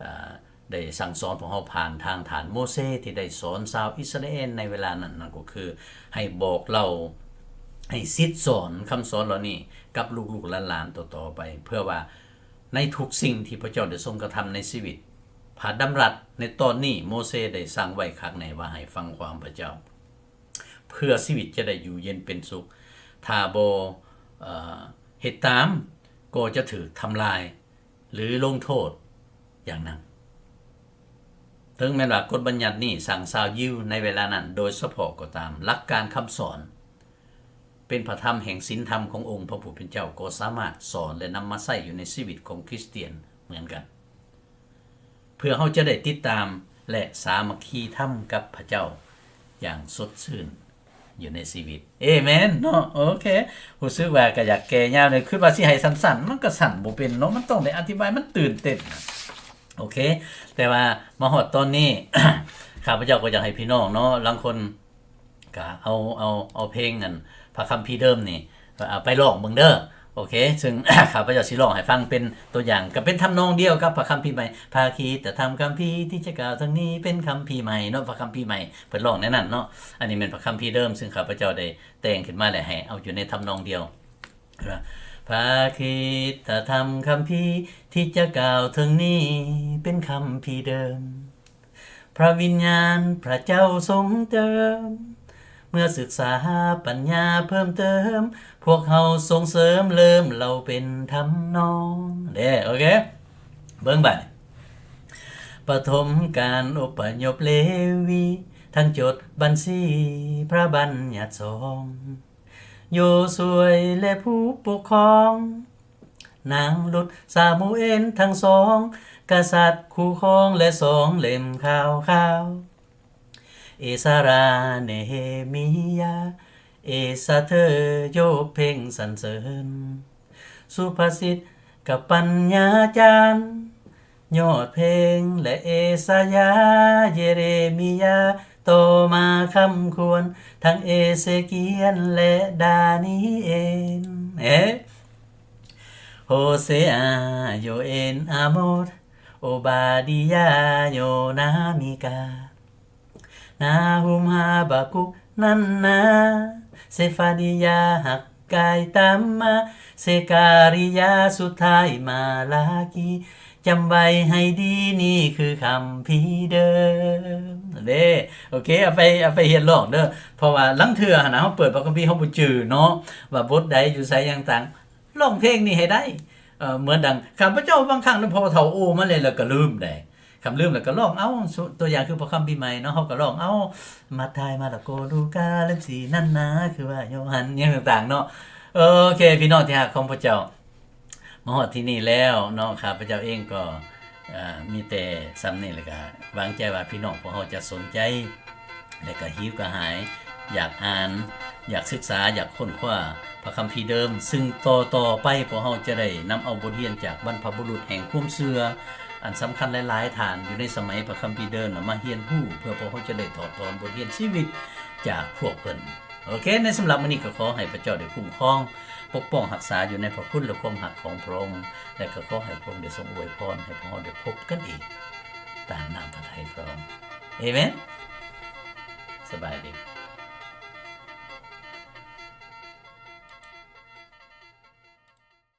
ອາ, ໄດ້ສັ່ງສອນພວກເຮົາຜ່ານທາງທ່ານໂມເຊ ທີ່ໄດ້ສອນຊາວອິດສະຣາແອນໃນເວລານັ້ນ, ນັ້ນກໍຄືໃຫ້ບອກເລົ່າ, ໃຫ້ສິດສອນຄຳສອນເຫຼົ່ານີ້ກັບລູກໆຫຼານໆຕໍ່ໆໄປ, ເພື່ອວ່າໃນທຸກສິ່ງທີ່ພະເຈົ້າໄດ້ຊົງກະທຳໃນຊີວິດ, ພະດຳລັດໃນຕອນນີ້ ໂມເຊໄດ້ສັ່ງໄວ້ຄັກແນ່ວ່າໃຫ້ຟັງຄວາມພະເຈົ້າ. ເພື່ອຊີວິດຈະໄດ້ຢູ່ເຢັນເປັນສຸກ. ຖ້າບໍ່, ເອີ, ເຮັດຕາມ, ກໍຈະຖືກທຳລາຍ ຫຼື ລົງໂທດຢ່າງໜັກ. ເຖິງແມ່ນວ່າກົດບັນຍັດນີ້ສັ່ງຊາວຢິວໃນເວລານັ້ນໂດຍສະເພາະກໍຕາມ, ຫຼັກການຄຳສອນເປັນພະທຳແຫ່ງສິນທຳຂອງອົງພະຜູ້ເປັນເຈົ້າ ກໍສາມາດສອນ ແລະ ນຳມາໃຊ້ຢູ່ໃນຊີວິດຂອງຄຣິສຕຽນເໝືອນກັນ. ເພື່ອເຮົາຈະໄດ້ຕິດຕາມ ແລະ ສາມັກຄີທຳກັບພະເຈົ້າຢ່າງສົດຊື່ນຢູ່ໃນຊີວິດ. ເອເມນເນາະ. ໂອເຄ, ຮູ້ສຶກວ່າກໍຢາກແກ່ຍາວເລີຍ, ຄິດວ່າຊິໃຫ້ສັ້ນໆ ມັນກໍສັ້ນບໍ່ເປັນເນາະ, ມັນຕ້ອງໄດ້ອະທິບາຍ, ມັນຕື່ນເຕັ້ນ. ໂອເຄ, ແຕ່ວ່າມາຮອດຕອນນີ້ ຂ້າພະເຈົ້າກໍຢາກໃຫ້ພີ່ນ້ອງເນາະ, ລາງຄົນ ກະເອົາ, ເອົາ, ເອົາເພງອັນພະຄຳພີເດີມນີ້, ເອົາໄປຮ້ອງເບິ່ງເດີ. ໂອເຄ, ຊຶ່ງ ຂ້າພະເຈົ້າຊິຮ້ອງໃຫ້ຟັງເປັນຕົວຢ່າງ, ກະເປັນທຳນອງດຽວກັບພະຄຳພີໃໝ່, ພາຄີຕະທຳຄຳພີທີ່ຈະກ່າວທັງນີ້ເປັນຄຳພີໃໝ່ເນາະ, ພະຄຳພີໃໝ່ເພິ່ນຮ້ອງແນວນັ້ນເນາະ. ອັນນີ້ແມ່ນພະຄຳພີເດີມ, ຊຶ່ງຂ້າພະເຈົ້າໄດ້ແຕ່ງຂຶ້ນມາ ແລະ ໃຫ້ເອົາຢູ່ໃນທຳນອງດຽວ ພະຄຣິສຕະທຳຄຳພີທີ່ຈະກ່າວເຖິງນີ້ເປັນຄຳພີເດີມ. ພະວິນຍານພະເຈົ້າຊົງເຈີມ, ເມື່ອສຶກສາປັນຍາເພີ່ມເຕີມ, ພວກເຮົາສົ່ງເສີມເລີ່ມເລົ່າເປັນທຳນອງເດ້. ໂອເຄ ເບິ່ງບາດນີ້ ປະຖົມການອົບປະຍົບເລວີ, ທັງຈົດບັນຊີພະບັນຍັດສອງ, ໂຢຊວຍ ແລະ ຜູ້ປົກຄອງ, ນາງລຸດ ຊາມູເອນ ທັງສອງ, ກະສັດຄູ່ຄອງ ແລະ ສອງເຫຼັ້ມຂາວຂາວ, ເອສາຣາ ເນເຮມີຍາ, ເອສາເທີ ໂຢບເພັງສັນເສີນ, ສຸພາສິດ ກັບປັນຍາຈານ ຍອດເພັງ ແລະ ເອສາຍາ, ເຢເຣມີຍາ, ຕໍ່ມາຄຳຄວນ ທັງເອເຊກຽນ ແລະ ດານີເອນ, ເອ ໂຮເຊອາ, ໂຢເອນ, ອາໂມດ, ໂອບາດີຍາ, ໂຍນາ, ມີກາ, ນາຮຸມ, ຮາບາກຸກ, ນັນນາ, ເຊຟານີຍາ, ຮັກກາຍ, ຕາມມາ, ເຊກາຣິຍາ, ສຸດທ້າຍ ມາລາກີ. ຈຳໄວ້ໃຫ້ດີ, ນີ້ຄືຄຳພີເດີມເດ້. ໂອເຄ ເອົາໄປ ເອົາໄປຮຽນຮ້ອງເດີ, ເພາະວ່າລາງເທື່ອຫັ້ນນະ ເຮົາເປີດພະຄຳພີ ເຮົາບໍ່ຈື່ເນາະ ວ່າບົດໃດຢູ່ໃສຫຍັງຕ່າງ. ຮ້ອງເພງນີ້ໃຫ້ໄດ້. ເອີ ເໝືອນດັ່ງຂ້າພະເຈົ້າບາງຄັ້ງນະ ພໍເຖົ້າໂອມາແລ້ວ ແລ້ວກໍລືມໄດ໋. ຄັນລືມແລ້ວກໍລອງເອົາ, ຕົວຢ່າງຄືພະຄຳພີໃໝ່ເນາະ, ເຮົາກໍລອງເອົາ ມາທາຍ, ມາລະໂກ, ລູກາ, ເລັບສີ, ນັນນາ, ຄືວ່າໂຍຮັນ, ຫຍັງຕ່າງໆເນາະ. ໂອເຄ ພີ່ນ້ອງທີ່ຮັກຂອງພະເຈົ້າ, ມາຮອດທີ່ນີ້ແລ້ວເນາະ, ຂ້າພະເຈົ້າເອງກໍ ເອີ ມີແຕ່ສ່ຳນີ້, ແລ້ວກໍຫວັງໃຈວ່າພີ່ນ້ອງພວກເຮົາຈະສົນໃຈ ແລະ ກະຫິວກະຫາຍ ຢາກອ່ານ, ຢາກສຶກສາ, ຢາກຄົ້ນຄວ້າພະຄຳພີເດີມ, ຊຶ່ງຕໍ່ໆໄປພວກເຮົາຈະໄດ້ນຳເອົາບົດຮຽນຈາກບັນພະບຸລຸດແຫ່ງຄວາມເຊື່ອ ອັນສຳຄັນຫຼາຍໆທ່ານຢູ່ໃນສະໄໝພະຄຳພີເດີມນະ ມາຮຽນຮູ້ ເພື່ອພວກເຮົາຈະໄດ້ຖອດຖອນບົດຮຽນຊີວິດຈາກພວກເພິ່ນ. ໂອເຄ ໃນສຳລັບມື້ນີ້ກໍຂໍໃຫ້ພະເຈົ້າໄດ້ຄຸ້ມຄອງ, ປົກປ້ອງ, ຮັກສາຢູ່ໃນພະຄຸນ ແລະ ຄວາມຮັກຂອງພະອົງ, ແລະ ກໍຂໍໃຫ້ພະອົງໄດ້ຊົງອວຍພອນໃຫ້ພວກເຮົາໄດ້ພົບກັນອີກ ຕາມນ້ຳພະໄທພະອົງ. ເອເມນ.